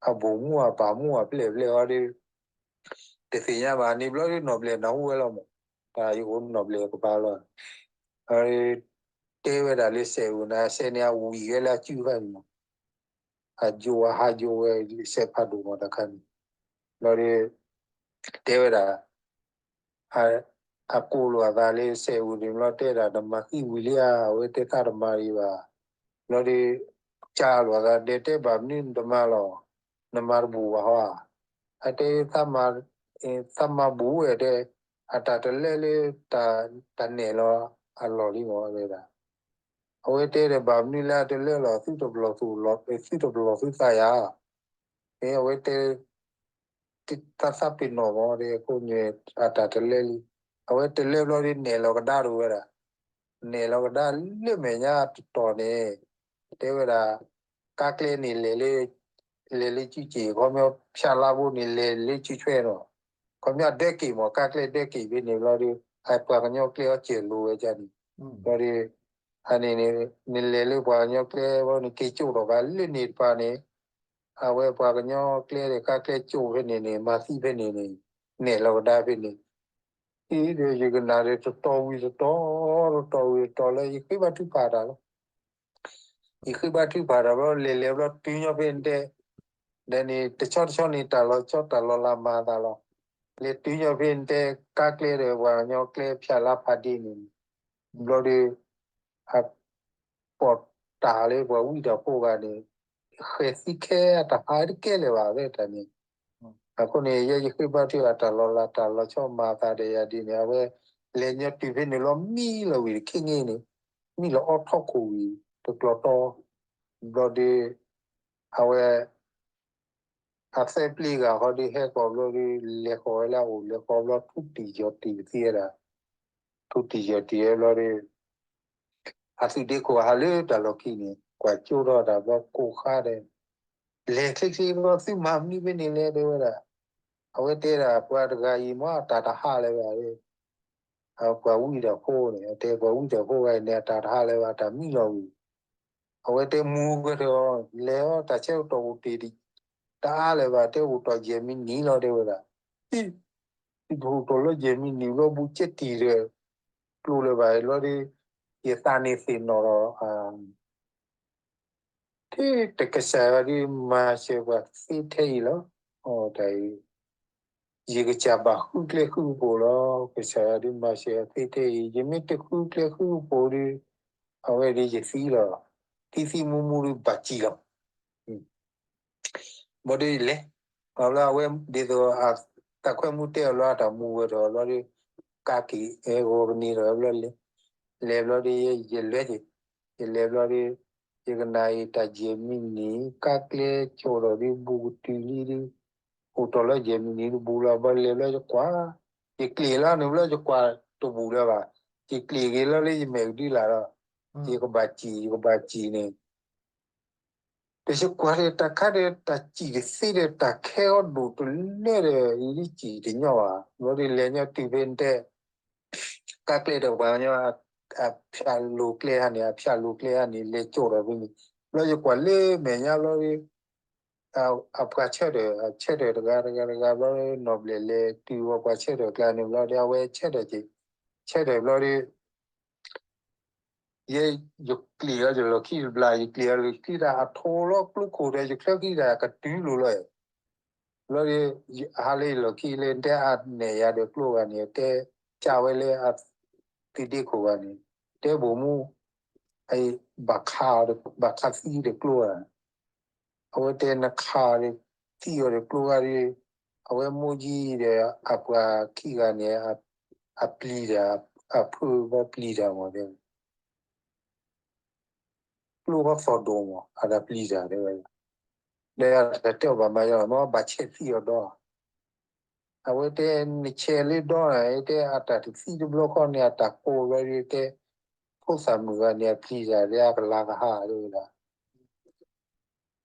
အဘိၣ်မူအပာ်မူအပျဲၢ်ပျဲၢ်အီၤဒီး တသ့ၣ်ညါဘၣ်န့ၣ်ဘျီဒီး နီၢ်ဘျဲၣ်နၢ်ဟူဝဲလီၤမး, တၢ်ယအိၣ်နီၢ်ဘျဲၣ်ကပၤလီၤ, တဲဝဲဒၣ်လၢစဲးဧိၤန့ၣ်စဲးန့ၣ် အဝံၤဝဲလၢအစုခါန့ၣ်မး, အယိဝဲဟးယိဝဲစဲးဖးဒိၣ်မးတခါန့ၣ်, ဘျီဒီး တဲဝဲဒၣ် အကိးလိာ်အသးလၢစဲးဧိၤန့ၣ်ဘျီတဲဒၣ် နမၤသံဝံၤလံဧါ, အဝဲတဲသးတမၤဒံးဘၣ်, ဘျီဒီး ကၢလိာ်အသး ဒဲတဲဘၣ်မနုၤနတမၤလီၤ, နမၤတဘူၣ်ဘၣ်ဟီဧါ, အတဲ သးမၤဘူၣ်ဝဲတဲ, အတၢ်တလၢလၢ တၢ်နဲၣ်လီၤအလီၢ်လံမးဝဲဒၣ်, အဝဲတဲဒီးဘၣ်မနုၤလၢအတလၢလီၤ သုတပလီၢ်သုသးယၤ, အဝဲတဲ သးသးပ့ၤနီၣ်မးဒီး အဃိန့ၣ် အတၢ်တလၢလံ, အဝဲတလၢဘျီဒီးနဲၣ်လီၤကဒါဒီးဝဲဒၣ်, နဲၣ်လီၤကဒါလၢမဲာ်ညါတတီၤန့ၣ်, တဲဝဲဒၣ် ကါကျဲန့ၣ်လဲၤလၢ လဲၤလၢစုစ့ၣ် ခီပညီဖၠၣ်လါဘိန့ၣ် လဲၤလၢစုဆွဲနီၤ, ခီပညီဒဲက့ၤမး ကါကျဲဒဲက့ၤဖဲန့ၣ်ဘျီဒီး အပှၤကညီကျဲအီၤစဲးလိာ်ဝဲဒၣ်န့ၣ်, ဘျီဒီး အန့ၣ်န့ၣ် နလဲၤလၢပှၤကညီကျဲဘျီန့ၣ် က့ၤကၠိၣ်ထီၣ်ဘၣ်လၢန့ၣ်တပၤန့ၣ်, အဝဲပှၤကညီကျဲဒီး ကါကျဲကၠိၣ်ဖဲန့ၣ်န့ၣ် မၤသံဖဲန့ၣ်န့ၣ် နဲၣ်လီၤကဒါဖဲန့ၣ်, အံၤဒီးယကနၣ်ဒီးတတီၤဝံၤတတီၤ တတီၤဝံၤတတီၤလၢယဃ့ဘါထုကဖၣ်တၢ်လီၤ. ယဃ့ဘါထုကဖၣ်တၢ်ဘျီ လဲၤလဲၤဘျီတုၤညီဖဲန့ၣ်တဲ, ဒီးန့ၣ် တဆီတဆီန့ၣ် တၢ်လီၤဆီတၢ်လီၤလၢမၤသးလီၤ. လဲၤတုၤညီဖဲန့ၣ်တဲ ကါကျဲဒီးပှၤကညီကျဲဖၠၣ်လါဖးဒ့န့ၣ်, ဘျီဒီး အ ပိာ်တၢ်လၢပှၤဝံၣ်တၢ်ဖိဂၤန့ၣ် ဃဲၤသံခဲအတဟါတကဲလၢၤဘၣ်ဝဲတၢ်န့ၣ်, အဃိန့ၣ် ယဲယဃ့ဘါထုအတၢ်လီၤလးတၢ်လီၤဆီမၤသးဒီးယၤဒ်န့ၣ် အဝဲ လဲၤညီတုၤဖဲန့ၣ်လီၤ မံလီၤဝံၤတခ့ၣ်န့ၣ်, မံလီၤအီထီၣ်ခိၣ်ဝံၤတကျီတီ, ဘျီဒီး အဝဲ အသၢပျ့ဂၤဃီဒီးဟဲဃီၤဘျီဒီး လဲၤဃီၤဝဲလၢအအိၣ် လဲၤဃီၤဘျီထူတံၢ်ယီၢ်တံၢ်သံဝဲဒၣ်, ထူတံၢ်ယီၢ်တံၢ်ဝဲဘျီဒီး အသုးဒ့ခိၣ်ဟးလၢတၢ်လီၢ်ခံန့ၣ် ကွၢ်ကၠိထီၣ်တၢ်ဘျီကိးဃါဒီး လဲၤချ့ချ့ဘျီ သုမၤမနုၤဖဲန့ၣ်လဲၣ် တဲဝဲဒၣ်, အဝဲတဲဒၣ် ပှၤတဂၤအံၤမ့ၢ်အတၢ်တဟးလၢၤဘၣ်, ပှၤဝံၣ်တၢ်ဖိန့ၣ် အတဲပှၤဝံၣ်တၢ်ဖိဂၤအံၤန့ၣ် အတၢ်တဟးလၢၤဘၣ် တၢ်မံလီၤဝံၤ အဝဲတဲမူဝဲတဂၤ လဲၤအီၤ တၢ်ဆၢကတီၢ်အိၣ်တ့ၢ် တအါလၢၤဘၣ် တဲအိၣ်တီၢ်ယဲၢ်မံနံၤလီၤ တဲဝဲဒၣ်, အိၣ်တီၢ်လၢယဲၢ်မံနံၤဘျီ ဘူးကဲတံၢ်ဒီး ကျိၤလၢၤဘၣ်လီၤဒီး ယသးန့ၣ်သ့ၣ်နီၣ်ဒီး ထဲတကစၢ်ယွၤဒုးမၤစၢၤပှၤသ့ထဲအံၤလီၤ. တၢ်အံၤ ယကစၢ်ဘၣ်ဃုကျဲဃုကပူၤလီၤ. ကစၢ်ယွၤဒုးမၤစၢၤသ့ထဲအံၤ ယမ့ၢ်တဃုကျဲဃုကပူၤဒီး အဝဲဒုးယသံလီၤ. သံသံမူမူဒုးဘၣ်စံၣ်လီၤ. ဘၣ်ဒီးလဲၤ ဘၣ်ဘျီအဝဲဒ်သိး တၢ်ခွဲမူတဲအီၤလီၤ အတၢ်မူဝဲဒီးဘျီဒီး ကးက့ၤအဲဂီၤကန့ၢ်ဒီးဘျီလဲၤ လဲၤဘျီဒီး ယလဲၤက့ၤ ယလဲၤဘျီဒီး ယကနၣ်အံၤတၢ်ယဲၢ်မံနံၤ ကါကျဲကၠီဒီးဒုးဘူးကတုၤလံဒုး အိၣ်တီၢ်လၢယဲၢ်မံနံၤတဘူးလီၤ ဘၣ်လဲၤဘျီယကွၢ် ယကျ့ၤလီၤန့ၣ်ဘျီယကွၢ်တဘူးလၢၤဘၣ် ယကျ့ၤက့ၤလီၤလၢယမဲာ်ကဒုလၢ်ဒီး ယကဘၣ်စံၣ် ယကဘၣ်စံၣ်န့ၣ် ဒီးယကွၢ်ဒီးတၢ်ခါဒီးတၢ်စံၣ်တသ့ဒီးတၢ်ခဲအီၤဒိၣ်တလၢဒီး ယဒ်စံၣ်တညီဘၣ် ဘျီဒီးလဲၤညီတုၤဖဲန့ၣ်တဲ ကါကျဲဒီးပှၤကညီ အဖၠၣ်လိာ်ကျဲဟါန့ၣ် အဖၠၣ်လိာ်ကျဲဟါန့ၣ် လဲၤကၠိာ်ဒီးဖဲန့ၣ် ဘျီယကွၢ်လၢမဲာ်ညါဘျီဒီး အပှၤဆၢထၢၣ် အဆၢထၢၣ်တဂၤတဂၤတဂၤဘျီဒီး နီၢ်ဘျဲၣ်လဲၤတုၤဝဲပှၤဆၢထၢၣ်ကျါန့ၣ်ဘျီဒီး အဝဲဆၢထၢၣ်က့ၤ ဆၢထၢၣ်ဘျီဒီး ယဲယကျံးအီၤယလီၢ်ခံတဘျီ ယကျံးအီၤလၢခံတၢ်အထိလီၤကျိခိၣ်ဒီး ယချၢခံတၢ်ကတုၤလိာ်လီၤ. ဘျီဒီး ဟါလၢယလီၢ်ခံလၢတဲအနဲၣ်ယၤဒီးကျိဂၤန့ၣ် တဲကၢ်ဝဲလၢအသုးဒ့ခိၣ်ဂၤန့ၣ် တဲဘိၣ်မူ ဘၣ်ခးသံဒီးကျိဂၤ အဝဲတဲနခးဒီးသံအီၤဒီးကျိဂၤဒီး အဝဲမိၢ်ကံဒီးအပှၤခံဂၤန့ၣ် အပျံၤတၢ် အဖုဘီပျံၤတၢ်မ့ၢ်ဒီး ကျိဃီသီၣ်ဒိၣ်မး အတၢ်ပျံၤတၢ်တဲဝဲ, ဒီးတၢ်တဲအီၤဘၣ်မၤယါမ့ၢ်ဘၣ်ဆဲးသံအီၤဒီး, အဝဲတဲ နဆဲးလၢဒီနၤ တဲအတၢ်တသံတဘျီဃီန့ၣ် အတၢ်ကိးဝဲဒီးတဲ ဖိသၣ်မုၣ်ဂၤန့ၣ် အပျံၤတၢ်လၢအကလၤကဟးတဲဝဲဒၣ်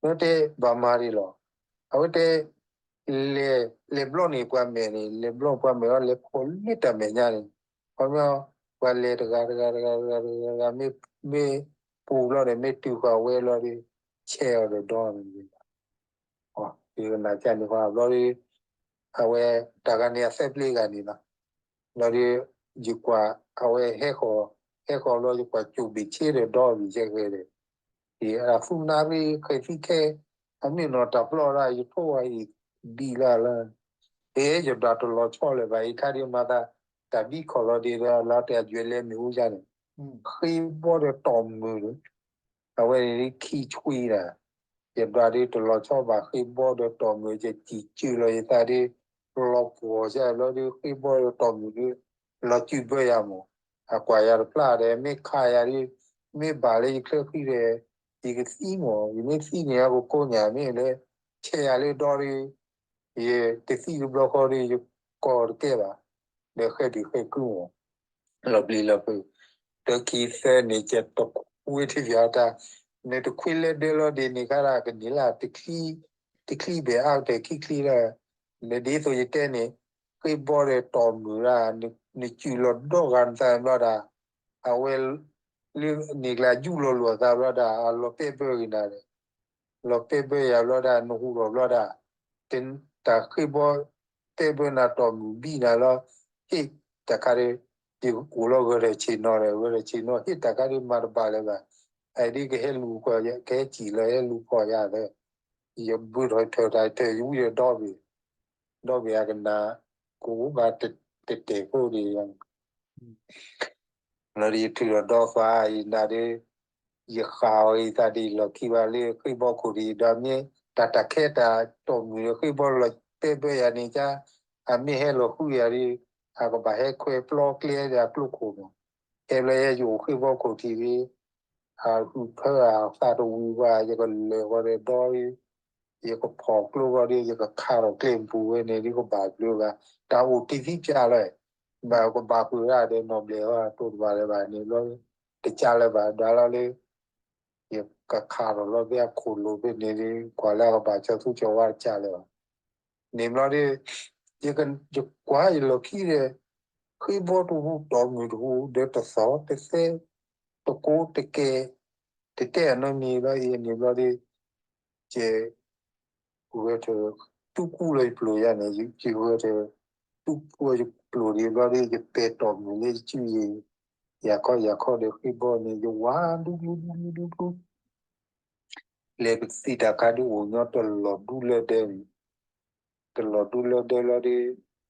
ဒီးတဲဘၣ်မၤဒ်လီၤ. အဝဲတဲ လဲၤဘျီန့ၣ်ပှၤမဲာ်န့ၣ် လဲၤဘျီပှၤမဲာ်အီၤ လဲၤဖီၣ်လၢတၢ်မဲာ်ညါန့ၣ်, ခီပညီ ပှၤလဲၤတဂၤတဂၤတဂၤတဂၤတဂၤ မ့ၢ်ပူၤဘျီဒီး မ့ၢ်တုၤဃီၤဝဲလီၤဒီး ဆဲးအီၤဒီးဒီန့ၣ် ယကနၣ်ကန့ၣ်ဃီဘျီဒီး အဝဲတၢ်ဂၤန့ၣ်အသၢပျ့ဂၤန့ၣ်လီၤ. ဘျီဒီး ယကွၢ်အဝဲဟဲဃီၤ, ဟဲဃီၤဘျီ ယကွၢ်ကၠိဘ့ၣ်ဆ့ဒီးဒီဘ့ၣ်ဆ့ဃဲဒီး အသူနၣ်ရံၣ်ဃဲၤသံခဲ အမ့ၢ်နီၢ်တၢ်ပျီဒၣ် ယထိၣ်ဝဲအံၤဘံၣ်လၢ်လၢ်, အ့ ယဒွးတလီၤဆီလၢၤဘၣ် အံၤခါဒ်မၤသး တၢ်ဘံၣ်ခီၣ်လီၤဒ်ဒီး လီၤတဲာ်အယွဲၢ်လဲၤမ့ၣ်အူယါန့ၣ် ဃ့ဘီဒီးတီၢ်မုာ်ဒီး အဝဲန့ၣ်ဒ်ခံဆွံဒၣ်, ယဒွးဒ်တလီၤဆီဘၣ် ဃ့ဘီဒီးတီၢ်မုာ် ယစံၣ်စၢၢ်လီၤယသးဒ် လီၤပှီၢ်ယါဘျီဒ်ဃ့ဘီဒီးတီၢ်မုာ်ဒ် လီၤစုဘၢယၤမး, အကွၢ်ယၤတဖျါဒီး မ့ၢ်ခးယၤဒ် မ့ၢ်ဘၣ်လၢယချၢဃံဒီး ယကသံမး ယမ့ၢ်သံန့ၣ် အကကိးညၣ်မ့ၢ်လၢ ဆဲးယၤလၢဒီဒီး ယတသံတဘျီဃီဒီး ယကီၢ်တကဲဘၣ်, ဒီးဃဲဒုးဃဲကုမး လီၤပျံၤလီၤဖုး, တခံသၢန့ၣ် ကတခွ့ထံၣ်ယၤတၢ်, နတခွ့လဲၤဒၢလီၤဒ်န့ၣ်ခါဒၣ်ကန့ၣ်လၢ တချံဘဲၣ်အါကတၢၢ်ခံချံလၢ, နဒ်သိးယတဲန့ၣ် ဃ့ဘီဒီးတီၢ်မုာ်ဒၣ်, နစုၣ်လီၤဒီဂၤနသးဘျီဒၣ်, အဝဲ လၢန့ၣ်ကျါယူၢ်လီၤလိာ်အသးဘျီဒၣ် အလီၤပဲၢ်ဘၢဂ့ၤနၤဒီး လီၤပဲၢ်ဘၢယၤဘျီဒၣ် နဟူးထီၣ်ဘျီဒၣ် တၢ်ဃ့ဘီ ပဲၢ်ဘၢနၤတီၢ်မုာ်ဘံၣ်နၤလီၤ, ဟ့ၣ်တၢ်ခါဒီး ယအိၣ်လီၤဂၢၤဒီးဆ့ၣ်နီၤဒီး ဂၢၤဒီးဆ့ၣ်နီၤ ဟ့ၣ်တၢ်ခါဒီးမၤတဘၣ်လၢၤဘၣ်, အဒ်ကဟဲလူၤဖီၣ် ကဟဲစံၣ်လီၤ ဟဲလူၤဖီၣ်ယၤလၢ ယဘုထီၣ်ထၢၣ်တၢ်ထၢၣ် ယဝံၤဒီးဒီဘ့ၣ်, ဒီဘ့ၣ်အကနၣ် ကအိၣ်ဘၣ်တတဲာ်ဖိဒ် လီၤဒီးယထုးထီၣ်ဒီသး ယနၤဒီး ယဃၣ်အီၤယသးဒ်လီၢ်ခံဘၣ်လၢဃ့ဘီခိၣ်ဒ်ဒီးမ့ၢ် တၢ်တၢ်ခဲတၢ်တီၢ်မုာ်ဒီးဃ့ဘီလီၤပဲၢ်ဘၢယၤန့ၣ်ကါ အမ့ၢ်ဟဲလီၤဃုယၤဒီး အကဘၣ်ဟဲခွဲပျီကျဲဒီးအကျိခိၣ်မး, ဟဲဘျီယဲယအိၣ်ဃ့ဘီခိၣ်ထံးဒီး အဟုးဖၢအသးတဝံၤဘၣ် ယကလဲၤဃီဒီးဒီ ယကဖီၣ်ကျိဃီဒီး ယကခးထီၣ်ကျဲပူၤဝဲန့ၣ်ဒ်ကဘၣ်ဘျုးဘၣ် တၢ်အိၣ်တ့ၢ်သံပၠးလီၤ, ဘၣ်ကဘၣ်ဃုာ်ဒၣ်ဒီးနီၢ်ဘျဲၣ်ဟီတိၢ်တဘၣ်လၢၤဘၣ်န့ၣ်ဘျီ တကးလၢၤဘၣ်ဒၣ်လီၤလၢ ယကခးထီၣ်လီၤဖဲအခိၣ်လိၤဖဲန့ၣ်ဒ် ကွၢ်လၢအကဘၣ်ကၠီသူကၠီဝါတကးလၢၤဘၣ် န့ၣ်ဘျီဒီး ယကွၢ်ယလီၢ်ခံဒီး ဃ့ဘီတဟူးတီၢ်မုာ်တဟူး ဒီးတသီၣ်တသဲ တကိးတကဲ တတဲအနီတမံၤဘျီအံၤန့ၣ်ဘျီဒီး ယဂဲၤထၢၣ် တူၢ်ကူလီၤယပျိၢ်ယၤန့ၣ် ယဂဲၤထၢၣ် တူၢ်ကူလီၤယပျိၢ်ဒံးဘျီဒီး ယပဲာ်တီၢ်မုာ်လၢယစုယံၤ ယၤခီယၤခီဒီးဃ့ဘီန့ၣ် ယဝၤဒူဒူဒူဒူဒူဒူ လဲၤပသံၣ်တၢ်ခါဒုးအိၣ်ညီတလီၤဒူလၢဒဲန့ၣ် တလီၤဒူလၢဒဲလီၤဒီး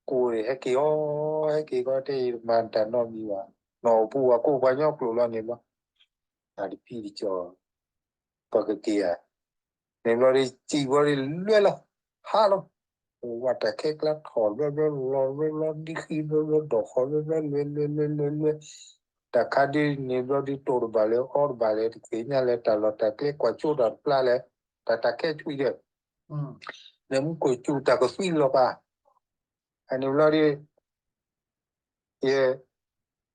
ကိးန့ၣ် ဟဲက့ၤအီၤ ဟဲက့ၤကီးတဲ ယတမၤတၢ်နီတမံၤဘၣ်, နီၢ်အပူၤဝဲကိးပှၤညီကျိာ်လီၤန့ၣ်ဘျီ တၢ်တဖံးတကီၢ် ပကက့ၤဧါ, န့ၣ်ဘျီဒီး စံးဘျီဒီးလွဲလီၤ ဟးလီၤ, ဝဲတၢ်ခဲကျါထီၣ်ဘျီဘျီ လီၤဘျီဘျီ ဒ်ဃံဘျီဘျီ ဒိးဃီဘျီဘျီ လွဲလွဲလွဲလွဲလွဲ, တၢ်ခါဒ်န့ၣ်ဘျီဒီး တိၢ်တဘၣ်လၢ အီတဘၣ်လၢ တသ့ၣ်ညါလၢ တၢ်လီၢ်တၢ်ကျဲ ကွၢ်ကၠိတၢ်တဖျါလၢ တၢ်တၢ်ခဲဆွံဒီး လၢမူခိၣ်စူၤတၢ်ကသွံလီၤပာ်, အန့ၣ်ဘျီဒီး ယ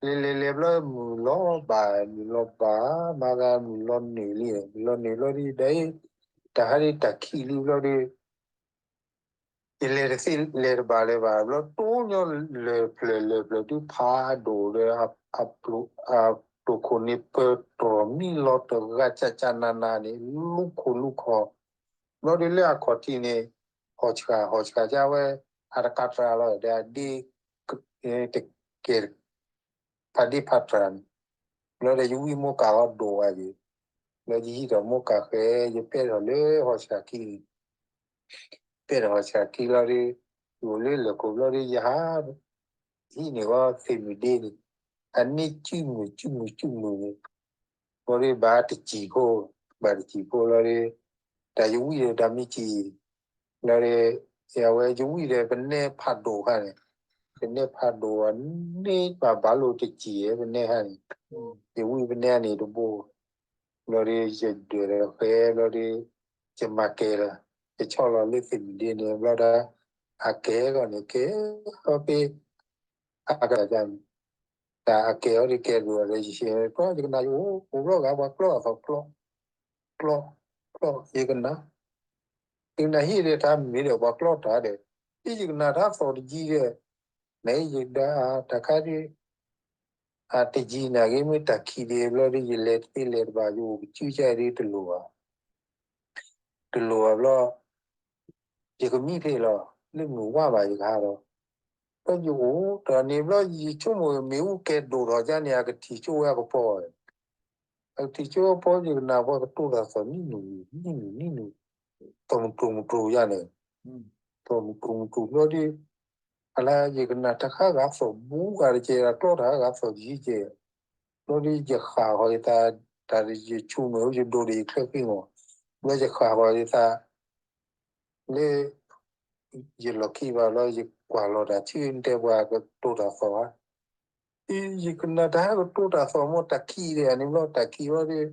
လဲၤလဲၤလဲၤဘျီ မုၢ်လီၤဘၣ် မုၢ်လီၤဘၣ် မၤသးမုၢ်လီၤနုာ်လံ မုၢ်လီၤနုာ်ဘျီဒီး ဒီး တၢ်ဟးဒ်တၢ်ခံးလံဘျီဒီး ယလဲၤတသ့လဲၤတဘၣ်လၢၤဘၣ် ဘျီတိၢ်ညီလၢာ်ဖျၢၣ်လၢာ်ဖျၢၣ်ဒုးဖးဒိၣ်ဒီး အပျိၢ်ခိၣ်န့ၣ် ပၢၢ်တြီၢ်မံလီၤတဂၤကၠၢ်ကၠၢ်နးနးန့ၣ် လူခိၣ်လူခီၣ် ဘျီဒီးလၢအခီၣ်ထံးန့ၣ် ဟီၣ်ဆှၣ် ဟီၣ်ဆှၣ်ကဝဲ အတကးတြၢ်လီၤ ဒီးအဒ့ တကဲ ဖးဒ့ဖးတြၢ်န့ၣ် ဘျီဒီးယဝံၣ်မိၢ်ကးအီၤဒိးဝဲယံၤ, ဘျီယဟံၣ်ဒီးမိၢ်ကးဃဲ ယပဲၢ်ထီၣ်လၢဟီၣ်ဆၣ်ခံ, ပဲၢ်ထီၣ်ဟီၣ်ဆၣ်ခံလီၤဒီး ယအိၣ်လၢလၢၢ်ခိၣ်ဘျီဒီး ယဟး ဟံၣ်န့ၣ်ဝဲသ့ၣ်မုၢ်ဒ့န့ၣ်, အန့ၣ်စုၣ်မုၢ်စုၣ်မုၢ်စုၣ်မုၢ်န့ၣ်, ဘျီဒီးဘၣ်တစံာ်ဖိ, ဘၣ်တစံာ်ဖိလီၤဒီး တၢ်ယဝံၣ်ဒီးတၢ်မ့ၢ်စံာ်, ဘျီဒီး အဝဲယဝံၣ်ဒီးပနဲဖးဒိၣ်ခါန့ၣ်, ပနဲဖးဒိၣ်အန့ၣ်ဘၣ်ဘၣ်လိာ်တစံာ် ပနဲခါန့ၣ်, ယဝံၣ်ပနဲန့ၣ်တဘိ ဘျီဒီး ယဒွဲၣ်ဒီးဃဲဘျီဒီး ယမၤကဲၤလီၤ, ယဆီၣ်လီၤလၢသ့ၣ်မုၢ်ဒ့န့ၣ် ဘျီဒီး အကဲၤဂီၢ်န့ၣ် ကဲၤအီၤဖဲ အကန့ၣ်, တၢ်အကဲၤအီၤဒီးကဲၤဒိၣ်ဒီး ယကနၣ်ယအိၣ် အိၣ်ဘျီဂၤပှၤကျီအသီၣ်ကျီ, ကျီ, ကျီ, ယကနၣ်, ယကနၣ်ဟ့ၣ်ဒီးတၢ်မ့ၢ်ဒီးပှၤကျီတၢ်ဒီး ယကနၣ်တၢ်သီၣ်တယံၤဒီး နယဒၣ်တၢ်ခါဒီး အတယံၤနာ်က့မ့ၢ်တၢ်ခံးဒဲးဘျီဒီး ယလဲၤတသ့လဲၤတဘၣ် ယအိၣ်ကစုကၢ်ဒီးတလိၣ်ဘၣ်, တလိၣ်ဘၣ်ဘျီ ယကမံဖဲလီၤ လၢမုၢ်ဝါဘၣ်ယကဟးဒီး ဘျီယအိၣ်တၢ်န့ၣ်ဘျီ ယဆိကမိၣ်မ့ၣ်အူကဲၤဒိၣ်ထီၣ်ကန့ၣ် အကထံၣ်ကၠိဝဲအကပီၤ, အကထံၣ်ကၠိအကပီၤ ယကနၣ်ပှၤကတိၤတၢ်သီၣ်နံၣ်နုာ် နံၣ်နုာ် နံၣ်နုာ်, သီၣ်မုၢ်တူၢ်မုၢ်တူၢ်ယါန့ၣ်, သီၣ်မုၢ်တူၢ်မုၢ်တူၢ်ဘျီဒီး အလါယကနၣ်တၢ်ခါဂၤသီၣ်ဘူးဂၤတကဲး အကျီတၢ်ဂၤသီၣ်ယံၤကဲး, ဘျီဒီးယဃၣ်ဃီၤယသး, တၢ်ယဆူၣ်မ့ၣ်အူယဒိၣ်ဒီးယချၢဃံမီၢ်, ဘျီယဃၣ်ဃီၤယသး လၢ ယလီၢ်ခံဘၣ်လီၤ ယကွၢ်လီၤတၢ်ဆၢတဲပှၤကတိၤတၢ်သီၣ်ဧါ, ယကနၣ်တၢ်ဟဲကတိၤတၢ်သီၣ်မ့ၢ်တၢ်ခံးဒီး အန့ၣ်ဘျီတၢ်ခံးဘျီဒီး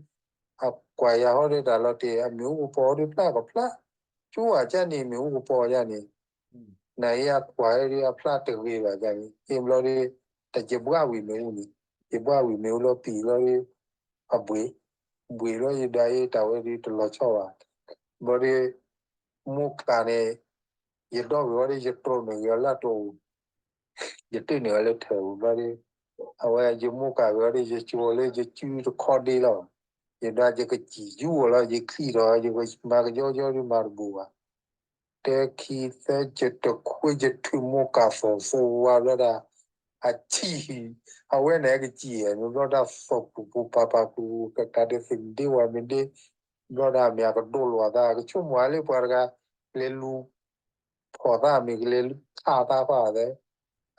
အကွၢ်ယၤဟီဒီးတၢ်လီၤတဲာ် အမ့ၣ်အူကပီၤဒီးဖျါကဖျါ, ကၠိအကန့ၣ် မ့ၣ်အူကပီၤယါန့ၣ် နအံၤအကွၢ်ဒီးအဖျါတဂ့ၤဘၣ်ယါန့ၣ် အ့ၣ်ဘျီဒီး တၢ်ယဘှါဝံၤမ့ၣ်အူန့ၣ် ယဘှါဝံၤမ့ၣ်အူလီၤပံာ်ဘျီဒီး အဘှ့ၣ်, ဘှ့ၣ်ဘျီယဒၣ်အံၤတၢ်ဝဲဒီးတလီၤဆီဘၣ်, ဘျီဒီး မိၢ်ကးန့ၣ် ယဒီဝံၤဝဲဒီး ယတြိာ်န့ၢ်ဂ့ၤအီၤလၢတအိၣ်, ယတ့ၢ်န့ၢ်အီၤလၢထၢၣ်ပူၤဘျီဒီး အဝဲယမိၢ်ကးဝဲဒီး ယကၠိလၢယစုတခီဒ့လီၤ, ယဒၣ်ယကစံၣ်ယူအီၤလီၤ ယချံၣ်ထီၣ် ယမၤကယီကယီဒီးမၤတဘူးဘၣ် တဲခံသၢယတခွ့ယထုးမိၢ်ကးသီၣ်သိဝါဘျီဒၣ် အဆံၣ်, အဝဲန့ၣ်ကစံၣ်န့ၣ် ဘျီဒၣ်သီၣ်ပူၤပူၤပၤပၤပူၤ ကတၢၢ်ဒၢသ့ၣ်မ့ၢ်ဒ့ဝဲမ့ၢ်ဒ့, ဘျီဒၣ်မ့ၢ်အကဒိၣ်လိာ်အသး ကဆိကမိၣ်လၢပှၤတဂၤ လဲၤလူၤ ဖီၣ်သးမ့ၢ်ကလဲၤလူၤထးသးဃီသဲ,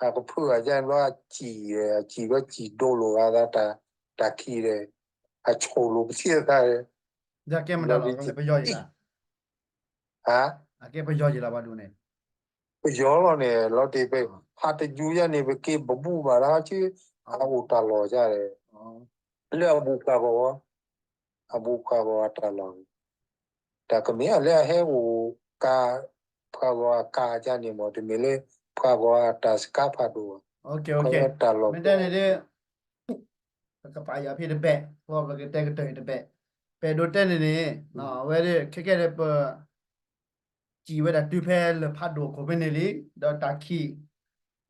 အကဖုအကန့ၣ်ဘျီအစံၣ်, အစံၣ်ဘျီစံၣ်ဒိၣ်လိာ်ဂၤသးတၢ်, တၢ်ခံးဒီး, အဆိၣ်လိာ်ပသံအသးဒီး, ဘျီဒီးယ, ဟါ, ပယီၤလီၤန့ၣ် လီၤတ့ၢ်ပ, ဟးတယူၤယါန့ၣ် ပက့ၤပဘူၣ်ဘၣ်ဒၣ်ဆူ, အအိၣ်တၢ်လီၢ်ယါဒီး, လၢအဘူးဖျါဂီၤ, အဘူးဖျါဂီၤအတၢ်လီၢ်န့ၣ် တၢ်ကမ့ၢ်လၢအဟဲအိၣ်ကါ, ဖျါဂီၤအကါယါန့ၣ်မ့ၢ် တမ့ၢ်လၢ ဖျါဂီၤအတၢ်စကါဖးဒိၣ်, တၢ်လီၢ် မ့ၢ်တဲန့ၣ်ဒီး ပကပာ်ယၤဖဲတဘ့ၣ်, ပကတဲကတၢၢ်တဘ့ၣ်, ပအဲၣ်ဒိးတဲန့ၣ်န့ၣ်, အဝဲခဲကဲဒီးပ စံးဝဲဒၣ်တုၤဖဲလၢဖးဒိၣ်အခိၣ်ဖဲန့ၣ်လံ, ဒီးတၢ်ခံး,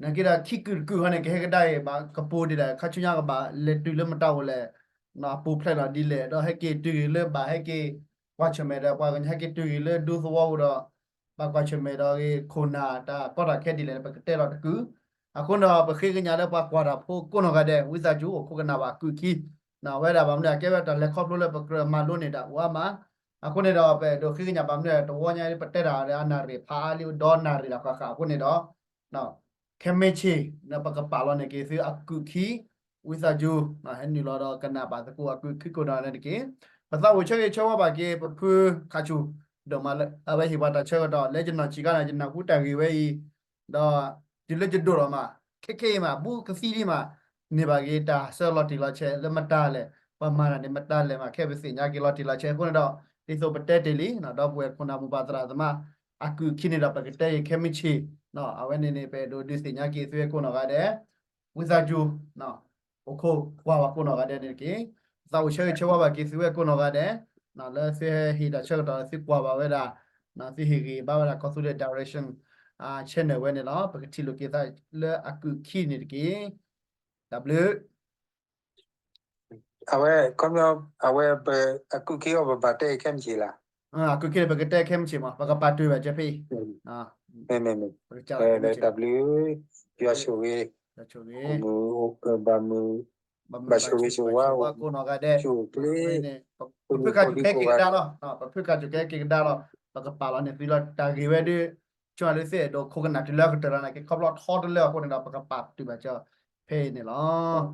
နာ်က့ဒီးခံးကုာ်တကုာ်ဃီန့ၣ် ကဟဲကဒါအံၤ ဘၣ်ကပိၤဒံးဒၣ် ခါဆူညါကဘၣ်လဲၤတုၤလၢမတၤအိၣ်လဲၣ်, အပူၤဖျဲးလီၤဒ်လဲၣ် ဒီးဟဲက့ၤတုၤဂ့ၤလၢဘၣ်ဟဲက့ၤ, ကွၢ်ဆၢၣ်မဲာ်ဒီးပှၤကညီဟဲက့ၤတုၤဂ့ၤလၢဒူသဝီပူၤဒီး, ဘၣ်ကွၢ်ဆၢၣ်မဲာ်ဒီးဂ့ၤ ခိၣ်နၢ်တၢ်ကီတၢ်ခဲဒ်လဲၣ် ပကတဲလီၤတကုာ်, အဃိန့ၣ်ဒီး ပဃ့ကညးလၢပှၤကွၢ်တၢ်ဖိကိးနီၢ်ဂၤဒဲး ဝံသးစူၤအိၣ်ခိးကနၣ်ဘၣ်အကုၢ်ခံ, ဝဲဒၣ်ဘၣ်မနုၤ အကဲဝဲတၢ်လဲၤခီဖျိလၢပကြၢးမၤလိန့ၢ်တၢ်အိၣ်အါမး, အဃိန့ၣ်ဒီး ပအဲၣ်ဒိးဃ့ကညးဘၣ်မနုၤ တဝီညါပတဲတၢ်ဒီးအနၣ်ရံၣ်ဖးအါလံ ဒီးနၣ်ရံၣ်တၢ်ဃၣ်ဃၣ်အဃိန့ၣ်ဒီး ခဲမုၢ်ဆ့ၣ် ပကပာ်လီၤန့ၢ်က့ၤသုအကုၢ်ခံ, ဝံသးစူၤ ဟဲနုာ်လီၤဒီးကနၣ်ဘၣ်သကိးအကုၢ်ခံကိးနီၢ်ဂၤဒဲးတက့ၢ်. ပသးအိၣ်ဆၢဂ့ၤဆၢဝါဘၣ်က့ၤ ပဖုခးဆူၣ် ဒိၣ်မးလၢ အဝဲဟ့ၣ်ပှၤတၢ်ဆၢကတီၢ် လၢယနီၢ်ဆံးခါန့ၣ် ယနၢ်ဟူတၢ်ဂ့ၢ်ဝဲအံၤ, ဒီးတုၤလၢယဒိၣ်ထီၣ်မး ခဲခဲအံၤမး ဘူးကသံလံမး, န့ၢ်ဘၣ်က့ၤတၢ်ဆၢလီၤတံၢ်လီၤဆဲးလၢမတၤလဲၣ်, ပှၤမၤတၢ်န့ၣ်မတၤလဲၣ်မး ခဲပသ့ၣ်ညါက့ၤလီၤတံၢ်လီၤဆဲးအဃိန့ၣ်ဒီး ဒ်သိးပတဲတ့ၢ်လံ ဒီပုၢ်ဝဲၢ်ခိၣ်နၢ်မိၢ်ပၢ်သရၣ်သမါ အကုၢ်ခံန့ၣ်ဒီး ပကတဲအံၤခဲမုၢ်ဆ့ၣ်, အဝဲန့ၣ်န့ၣ် ပအဲၣ်ဒိးဒုးသ့ၣ်ညါက့ၤသုဝဲကိးနီၢ်ဂၤဒဲး, ဝံသးစူၤ အိၣ်ခိးကွၢ်ဘၣ်ကိးနီၢ်ဂၤဒဲးန့ၣ်တက့ၢ်. သးအိၣ်ဆၢဂ့ၤဆၢဝါဘၣ်က့ၤသုဝဲကိးနီၢ်ဂၤဒဲး, လၢသုဟဲဟ့ၣ်တၢ်ဆၢကတီၢ် သုကွၢ်ဘၣ်ဝဲဒၣ်, သုဟ့ၣ်ဂံၢ်ဘါဝဲဒၣ်ကီၢ်သူလ့ၤ direction channel ဝဲန့ၣ်လီၤ. ပကထံၣ်လိာ်က့ၤသးလၢအကုၢ်ခံန့ၣ်တက့ၢ်. တၢ်ဘျုး အဝဲ ခီပညီ အဝဲ အကုၢ်ခံအီၤ ပဘၣ်တဲအံၤခဲမုၢ်ဆ့ၣ်လီၤ. အကုၢ်ခံန့ၣ် ပကတဲခဲမုၢ်ဆ့ၣ်မး ပကပာ်တ့ၢ်ဘၣ်ကဲဖဲအံၤ. မ့မ့မ့ တၢ်ဘျုး ယွၤဆိၣ်ဂ့ၤ, မုၢ်ဘၣ်မုၢ် ဘၣ်မုာ်ဘၣ်ဆိၣ်ဂ့ၤဆိၣ်ဝါကိးနီၢ်ဂၤဒဲး, ပဖုၣ်ဃာ်စူၢ်က့ၤကဒါလီၤ, ပဖုၣ်ဃာ်စူၢ်က့ၤကဒါလီၤ, ပကပာ်လီၤန့ၢ်သုလီၤ တၢ်ဂ့ၢ်ဝဲဒၣ် ဆိလၢသုအဲၣ်ဒိးခိၣ်ကနၣ်တုၤလၢအကတၢၢ်လီၤန့ၣ် က့ၤခီဖျိထီတလၢအဃိန့ၣ်ဒီး ပကပာ်တုာ်ဘၣ်စၢၤဖဲအံၤန့ၣ်လီၤ.